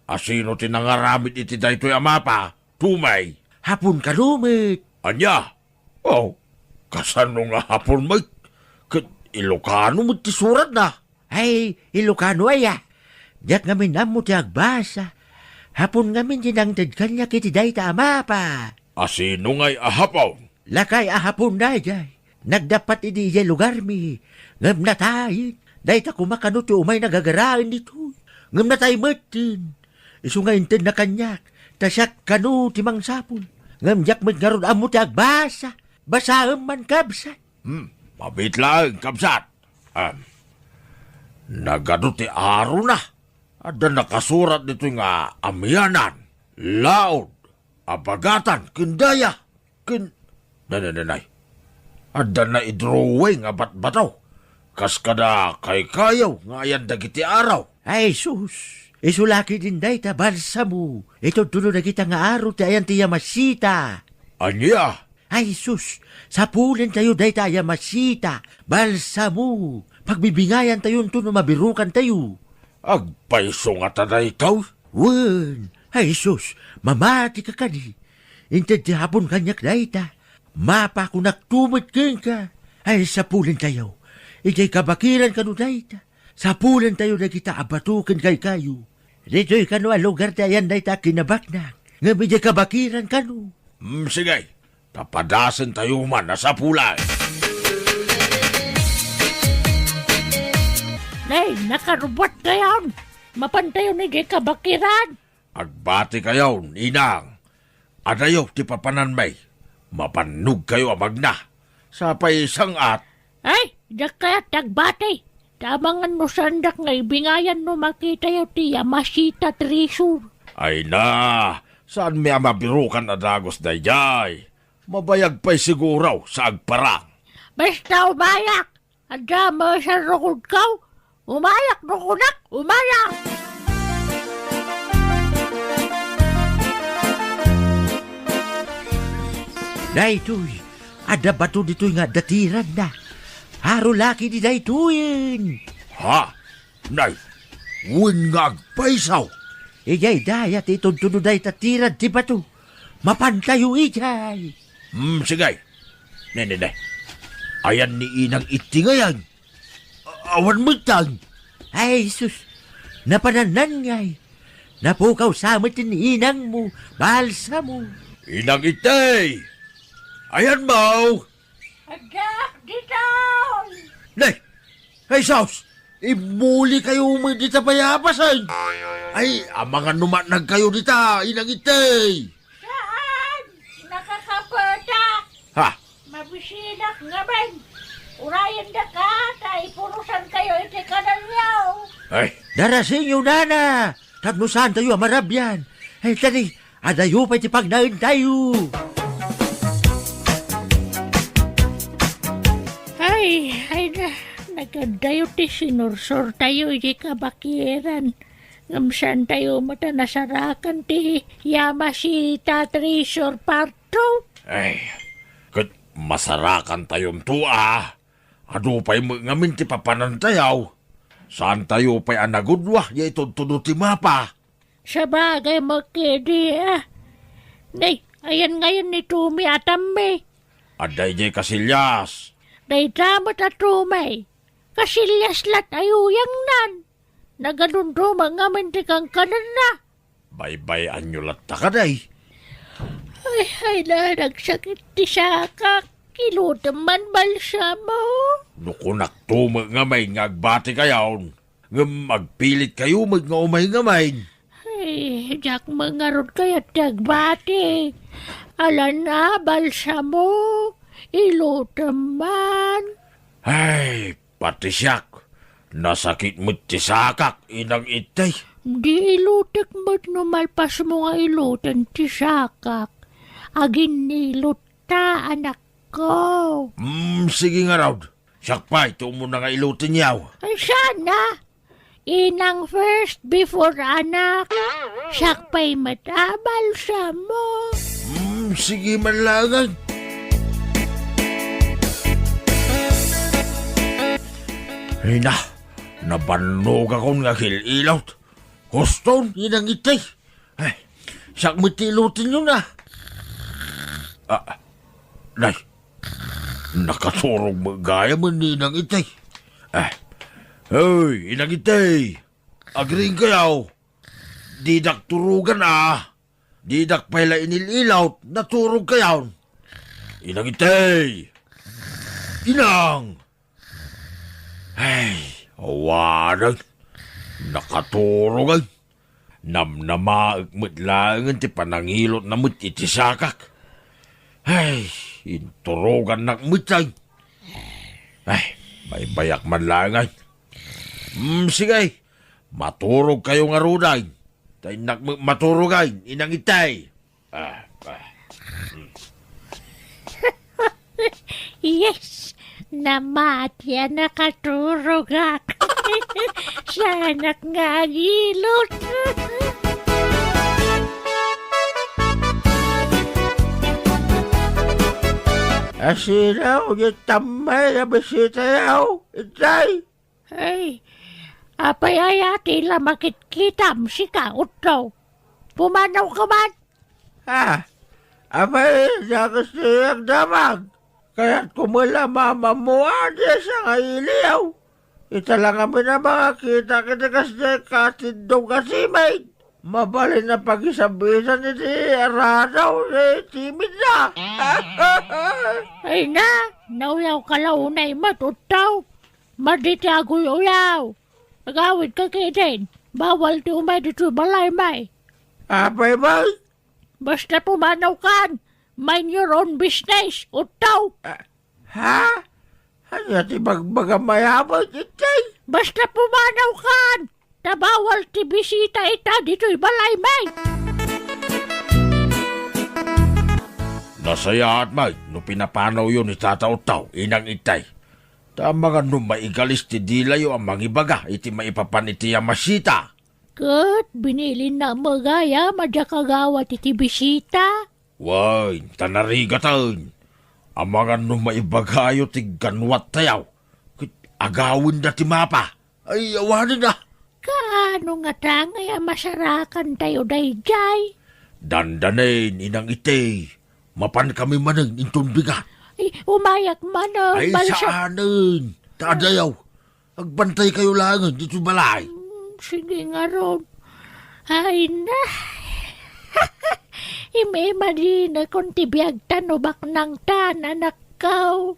Asino ti nangaramid iti daytoy a mapa, Tumi? Hapon kano met. Ania? Oh, kasano nga Hapon met? Ket Ilokano met ti suratna. Ay, Ilokano aya? Diak ngamin ammo ti agbasa. Hapon ngamin ti nangted kaniak iti dayta a mapa. Asino ngay a Hapon? Lakay a Hapon daydiay. Nagdappat idi idiay lugarmi, ngem natay. Dayta koma kano ti umay nagagaraen ditoy, ngem natay metten. Isu nga intedna kaniak, ta siak kano ti mangsapul. Ngem diak met ngarud ammo ti agbasa. Basaem man, kabsat. Hmm, mabiit laeng, kabsat. Em, nagadu ti arona. Adda nakasurat ditoy nga amianan, laod, abagatan, ken daya. Ken, nanananay, adda naidrawing a batbato. Kas kada kaykayaw nga ayan dagiti araw. Ay, sus! Isu la ketdin dayta balsamo. Itudtudo dagita nga aro ti ayan ti Yamashita. Ania? Ay, sus! Sapulentayo dayta a Yamashita, balsamo. Pagbibingayantayonto no mabirukantayo. Agpayso ngata daytoy? Wen, ay sus, mamati ka kadi. Inted ti Hapon kaniak dayta. Mapa, kunakto met kenka. Ay, sapulentayo. Idiay kabakiran kano dayta. Sapulentayo dagita a bato ken kaykayo. Ditoy kano a lugar ti ayan dayta a kinabaknang. Ngem idiay kabakiran kano? Hmm, sige. Papadasentayo man a sapulay. Nay, nakarubbuat kayon. Mapantayon idiay kabakiran. Agbati kayon, inang. Adayo ti papananmi. Mapannogkayo a magna. Sapay sang-at. Ay, diak kayat ti agbati. Ta amangan no saandak nga ibingayan no makitayo ti Yamashita Treasure. Ay na, saanmi a mabirukan a dagus daydiay. Mabayag pay siguro sa agparang. Basta umayak, adda masarukodko. Umayak no kunak, umayak! Daytoy, adda bato ditoy nga adda tiradna. Haro la ketdi daytoyen. Ha? Nay, wen nga agpayso. Idiay dayta ti itudtudo dayta tirad ti bato. Mapantayo idiay. Hmm, sige. Ne, ne, ne. Ayan ni Inang Itti ngay. A-, awan met tan. Ay, sus. Napanannan ngay. Napukaw sa met ni inangmo. Balsamo. Inang Itti! Ayanmo! Adda ditoy! Nay! Ay, sus! Immulikayo met dita payapasen! Ay, amangan no matnagkayo dita, Inang Itti! Saan? Nakakapetak! Ha? Mabisidak ngamin! Urayendaka ta ipurosankayo iti kanalyo! Ay! Darasenyo, nana! Tapno saantayo a marabian! Ay, tani, adayo pay ti pagnaentayo. Ay, ay na, nagadayo ti sinursortayo iti kabakiran. Ngem saantayo met a nasarakan ti Yamashita Treasure Part two. Ay, ket masarakantayonto a. Adu pay met ngamin ti papanantayo. Saantayo pay a nagudua ya itudtudo ti mapa. Sabagay met ketdi, a. Nay, ayan ngayen ni Tumi a tammi? Adda idiay kasilyas. Dayta met a Tumi. Kasilyas la't ayuyangnan. Nagadunduma ngamin ti kankanenna. Baybay-anyo latta kadi? Ay, ay na, nagsakit ti sakak. Ilutem man balsamo. No kunakto met ngamin nga agbatikayon, ngem agpilitkayo met nga umay ngamin. Ay, diak met ngarud kayat ti agbati. Ala na, balsamo. Ilutem man. Ay, pati siak, nasakit met ti sakak, Inang Itti. Di ilutek met no malpasmo nga iluten ti sakak. Aginnilotta, anakko. Mm, sige ngarud. Siak pay ti umuna nga ilutenyo. Ay, sana. Inang first before anak. Siak pay met a balsamo. Hmm, sige man laeng. Ay na, nabannogakon nga agil-ilot. Huston, Inang Itti. Ay, siak met ti ilutenyo na. Ah, nay, nakaturog met gayam ni Inang Itti. Ah, hoy, Inang Itti, agriingkayo. Didak turogan a. Didak pay la inil-ilot, naturogkayon. Inang Itti. Inang! Ay, awanan. Nakaturog ay. Namnamaek met laengen ti panangilotna met iti sakak. Ay, inturogannak met ay. Ay, baybayak man laeng ay. Mm, sige. Maturogkayo ngaruden. Ta innak met maturog ay, Inang Itti. Ah, ah. Yes! Namati a nakaturogak. Saanak nga agilot. Asino diay tammi a bisitayo, Itay? Ay, apay aya ti la makitkitam, sika, Utto? Pumanawka man? Ah, apay, diak kasta agdamag. Kayatko met la mamammuan diay sangailiw. Ita la ngamin a mangakita iti kasdiay katiddog a simid. Mabalin a pagisab-itan iti aradaw ti timidna. Ay na, nauyawka la unay met, Uttaw. Madi ti aguy-uyaw. Agawidka ketdin. Bawal ti umay ditoy balaymi. Apay met? Basta pumanawkan. Mind your own business, Uttaw. Ah, ha? Ania ti bagbagam a met, Itay? Basta pumanawkan. Ta bawal ti bisita ita ditoy balaymi. Nasayaat met no pinapanawyo ni Tata Uttaw, Inang Itay. Ta amangan no maigalis ti dilayo a mangibaga iti maipapan iti Yamashita. Ket binilinna met gayam a diak agawat iti bisita. Wen, ta narigaten. Amangan no maibagayo ti ganwattayo, ket agawenda ti mapa. Ay, awanen a. Kaano ngata ngay a masarakantayo daydiay? Dandanen, Inang Itay. Mapankami manen inton bigat. Ay, umayak manen, ay, balsa- saanen. Ta adayaw. Agbantaykayo laengen ditoy balay. Mm, sige ngarud. Ay na. Im-imaginakon ti biagta no baknangtan, anakko.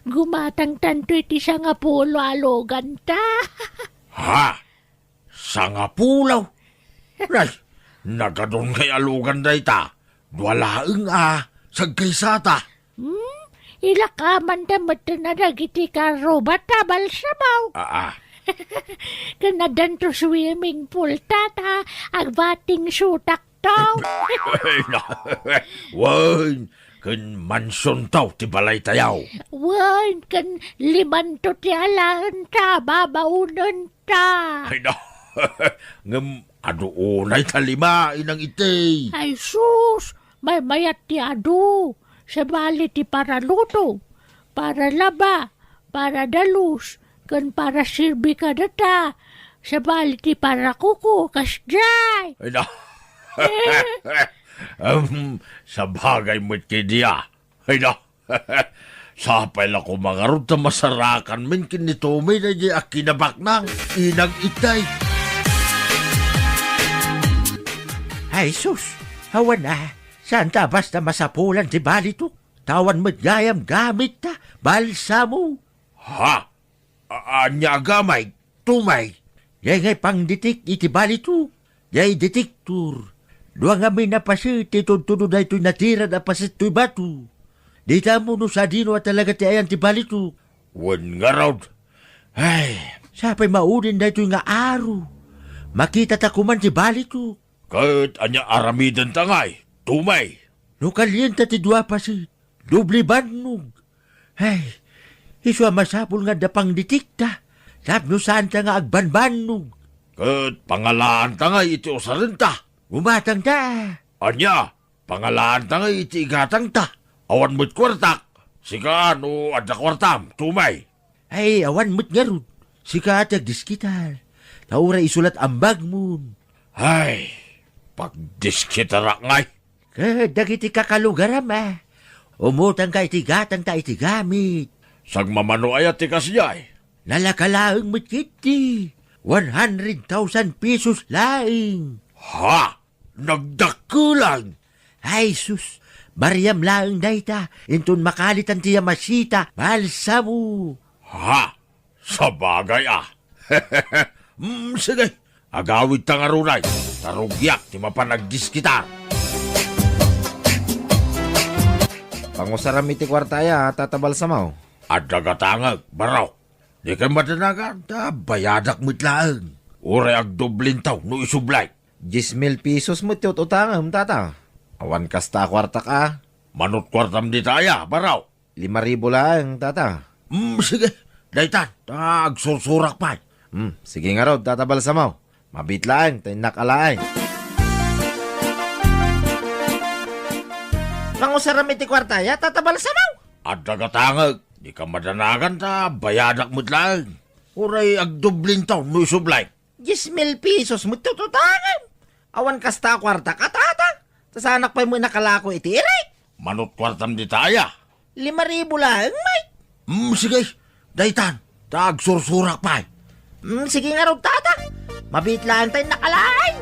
Gumatangtanto iti sangapulo a aloganta. Ha? Sangapulo? Nay, nagadun ngay a logan dayta. Dua laeng a, sagkaysata. Hmm? Ilakamanda met dagiti karrubata, balsamo. Aa. Ken addanto swimming pool, tata, agbating sutakto. Wen, ken mansionto ti balaytayo. Wen, ken limanto ti alaenta, babaonenta. Ay, no. Ngem adu unay ta lima, Inang Itay. Ay, sus! Maymayat ti adu. Sabali ti para luto, para laba, para dalus, ken para serbi kadata. Sabali ti para kuko, kasdiay. Ay, no. Em, sabagay met kadiay. Ay, no. Sapay la koma ngarud ta masarakanmin ken ni Tommy daydiay a kinabaknang, Inang Itay. Ay, sus! Awan a, saan ta basta masapulan ti balitok? Ta awan met gayam gamitta, balsamo. Ha? A-, ania a gamit, Tommy? Diay ngay pangdetek iti balitok. Diay detektor. Dua ngamin a paset ti itudtudo daytoy natirad a paset toy bato. Dita ammo no sadino a talaga ti ayan ti balitok. Wen ngarud. Ay. Sapay maudin daytoy nga aro. Makitata koman ti balitok. Ket ania aramidenta ngay, Tommy? No kalienta ti dua a paset, doble bannog. Ay, isu a masapul nga adda pangdetekta, tapno saanta nga agbanbannog. Ket pangalaanta ngay iti usarenta. Gumatangta. Ania, pangalaanta ngay iti igatangta. Awan met kuartak. Sika no adda kuartam, Tommy. Ay, awan met ngarud. Sika ti agdiskitar. Ta uray isu la't ambagmon. Ay, pagdiskitarak ngay. Ket dagiti kakalugaram a, umutangka iti gatangta iti gamit. Sagmamano aya ti kasdiay? Nalaka laeng met ketdi. One hundred thousand pesos laeng. Ha? Nagdakkelan? Ay sus, mariam laeng dayta, inton makalitan ti Yamashita, balsamo. Ha? Sabagay a. Mm, sige. Agawidta ngarud, ta rugiak ti mapan agdiskitar. Pangusaram iti kuarta aya, Tata Balsamo? Adda gatangek, barok. Di kay madanagan, ta bayadak met laeng. Uray agdoblinto no isubli. Dies mil pesos met ti ut-utangem, Tata. Awan kasta a kuartak a. Manut kuartam dita aya, barok. Lima ribu laeng, Tata. Mm, sige. Daytan, ta agsursurak pay. Mm, sige ngarud, Tata Balsamo. Mabiit laeng, ta innak alaen. Pangusaram iti kuarta aya, Tata Balsamo? Adda gatangek, di ka madanagan ta bayadak met laeng. Uray agdoblinto no isubli. Dies mil pesos met ti ut-utangem. Awan kasta a kuartak a, Tata. Ta saanak pay met nakalako iti irik. Manut kuartam dita aya? Lima ribu laeng, Mike. Mm, sige. Daytan, ta agsursurak pay. Mm, sige ngarud, Tata. Mabiit laeng ta innak alaen.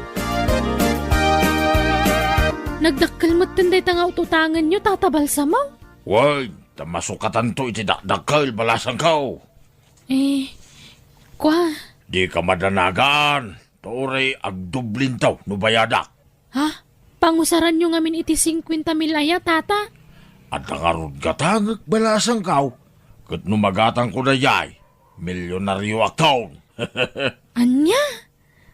Nagdakkel metten dayta nga ut-utangenyo, Tata Balsamo? Wen, ta masukatanto iti dakdakkel, balasangko. Eh, kua? Dika madanagan, ta uray agdublinto no bayadak. Ha? Pangusaranyo ngamin iti singkuenta mil aya, Tata? Adda ngarud gatangek, balasangko. Ket no magatangko dayay, milyonarioakon. Ania?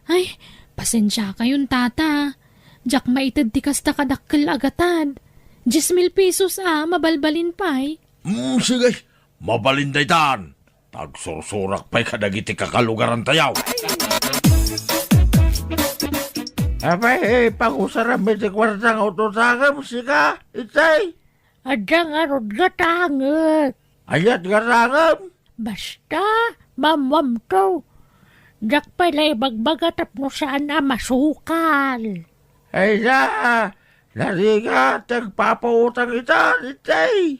Ay, pasensiakayon, Tata. Diak maited ti kasta kadakkel a gatad. Dies mil pesos a, mabalbalin pay. Mm, sige, mabalin daytan. Tagsursurak pay kadagiti kakalugarantayo. Apay, eh, pagusaram iti kuarta nga ut-utangem, sika, itay? Adda ngarud gatangek. Aniat gatangem? Basta, maammoamto. Diak pay la ibagbaga tapno saan a masukal. Ay na, narigat ti agpapautang ita, itay.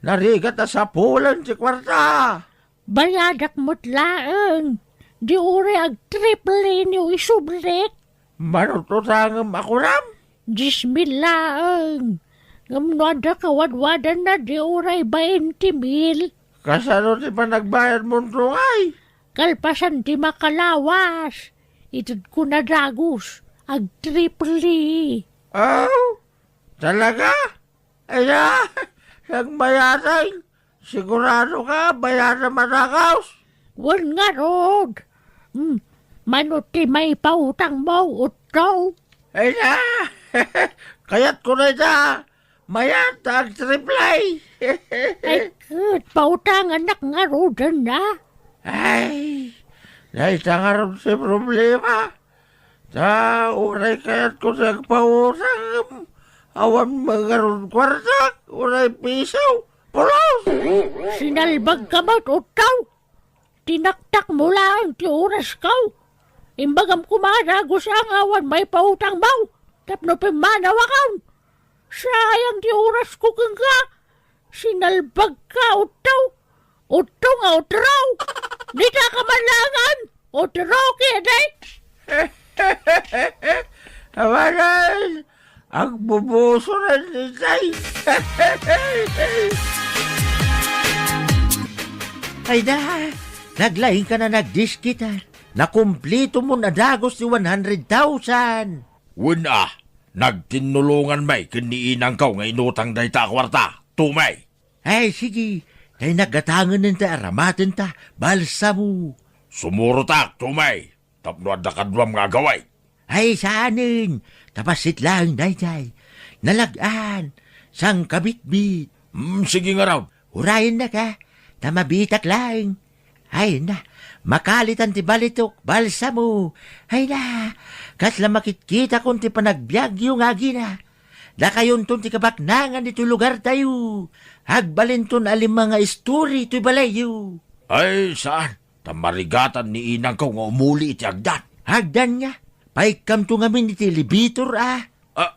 Narigat a sapulen ti kuarta. Bayadak met laeng. Di uray agtriple ni isublik. Manut-utangem a kunam? Dies mil laeng. Ngem no adda kawadwadanna, di uray bainte mil. Kasano ti panagbayadmo, tungay? Kalpasan ti makalawas. Itedko na dagus. Agtriple. Aw? Talaga? Aya, nagbayadeng. Sigurado ka, bayadem a dagus? Wen ngarud. Hmm, mano ti maipautangmo, utto? Aya, kayatko dayta. Mayat ta agtriple. Ay, ket pautangannak ngaruden, a? Ay, dayta ngarud ti problema. Ta uray kayatko ti agpautang, awan met ngarud kuartak, uray piso, pulos! Sinalbagka met, utto! Tinaktakmo laeng ti orasko. Imbagam koma a dagus a nga awan maipautangmo tapno pimmanawakon. Sayang ti orasko kenka. Sinalbagka, utto. Utto nga utro. Dita ka man laengen. Utro kadi. Awanan. Agbubusoran itay. Ay da, naglaingkan a nagdiskita. Nakumplitomon a dagus ti one hundred thousand. Wen a, nagtinnulongan met ken ni inangko nga inutang dayta a kuarta. Tumay. Ay, sige. Tay naggatangen ta aramatenta, balsamo. Sumurotak, Tumay. Tapno adda kaduam nga agawid. Ay, saanen. Ta bassit laeng daydiay. Nalag-an. Sangkabitbit. Mm, sige ngarud. Urayennak, a. Ta mabiitak laeng. Ay na, makalitan ti balitok, balsamo. Ay na, kasla makitkitakon ti panagbiagyo nga agina. Dakayonton ti kabaknangan ditoy lugartayo. Agbalinton a lima nga istori toy balayyo. Ay, saan? Ta marigatan ni inangko nga umuli iti agdan. Agdan nga. Paikkamto ngamin iti elevator, a. Ah,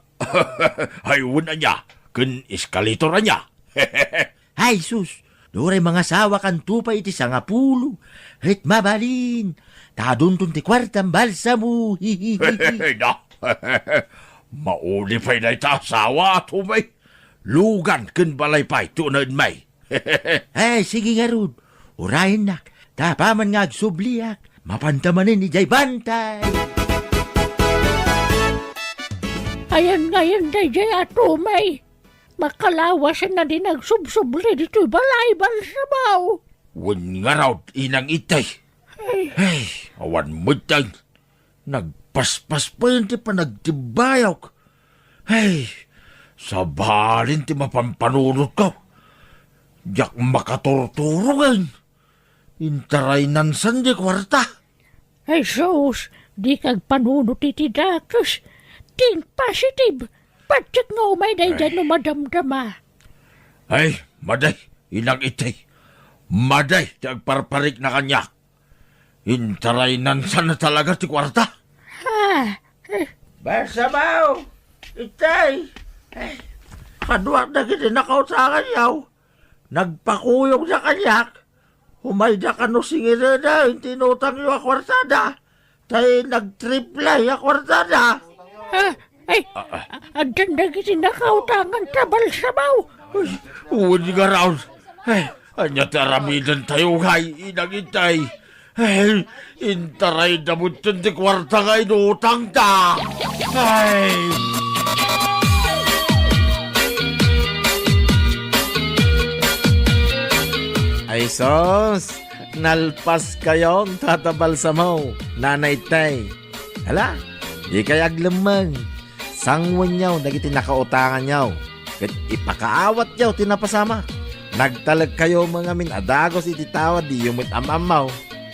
ay, wen ania, ken eskalator ania. Ay, sus, no uray mangasawakanto pay iti sangapulo, ket mabalin, ta adunton ti kuartam balsamo. Na, mauli pay dayta asawa, Tumay. Lugan ken balay pay ti unaenmi. Ay, sige ngarud. Urayennak. Ta apaman nga agsubliak, mapanta manen idiay bantay. Ayan ngayon daydiay a Tumay. Makalawasan a di nagsubsubli ditoy balay, balsamo. Wen ngarud, inang itay. Ay. Ay, awan metten. Nagpaspas pay ti panagtibbayok. Ay, sabalin ti mapampanunotko. Diak makaturturongen. Intaraynan san di kuarta. Ay, sus, di kagpanunot iti dakes. Think positive. Patiek nga umay daydiay no madamdama. Ay, madi, inang itay. Madi ti agparparikna kaniak. Intaraynan sana talaga ti kuarta. Ah, eh. Balsamo! Itay! Eh, kaduak dagiti nakautanganyo. Nagpakuyogda kaniak. Umayda kano singireda iti inutangyo a kuartada. Tay nagtriple a kuartada. Ah, Ay, addan dagiti nakautanganta balsamo. Ay, wen nga raos. Ay, ania ti aramidentayo, ngay, Inang Itay? Ay, intarayda met ti kuarta nga inutangta. Ay! Ay sus, nalpaskayon, Tata Balsamo, Nana Itay. Ala, dikay aglemmeng. Sanguenyo dagiti nakautanganyo, ket ipakaawatyo ti napasamak. Nagtalekkayo met ngamin a dagus iti tao a diyo met am-ammo.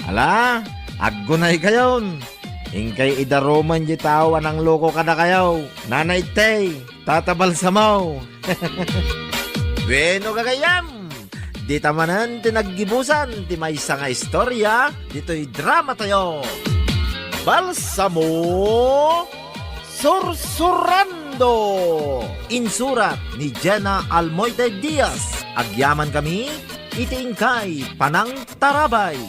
Ala, aggunaykayon. Inkay idarumen diay tao a nangloko kadakayo, Nana Itay, Tata Balsamo. Bueno, gagayyem, dita manen ti naggibusan ti maysa nga istorya ditoy dramatayo. Balsamo Sursurando. Insurat ni Jenna Almoite Diaz. Agyamankami iti inkay panangtarabay.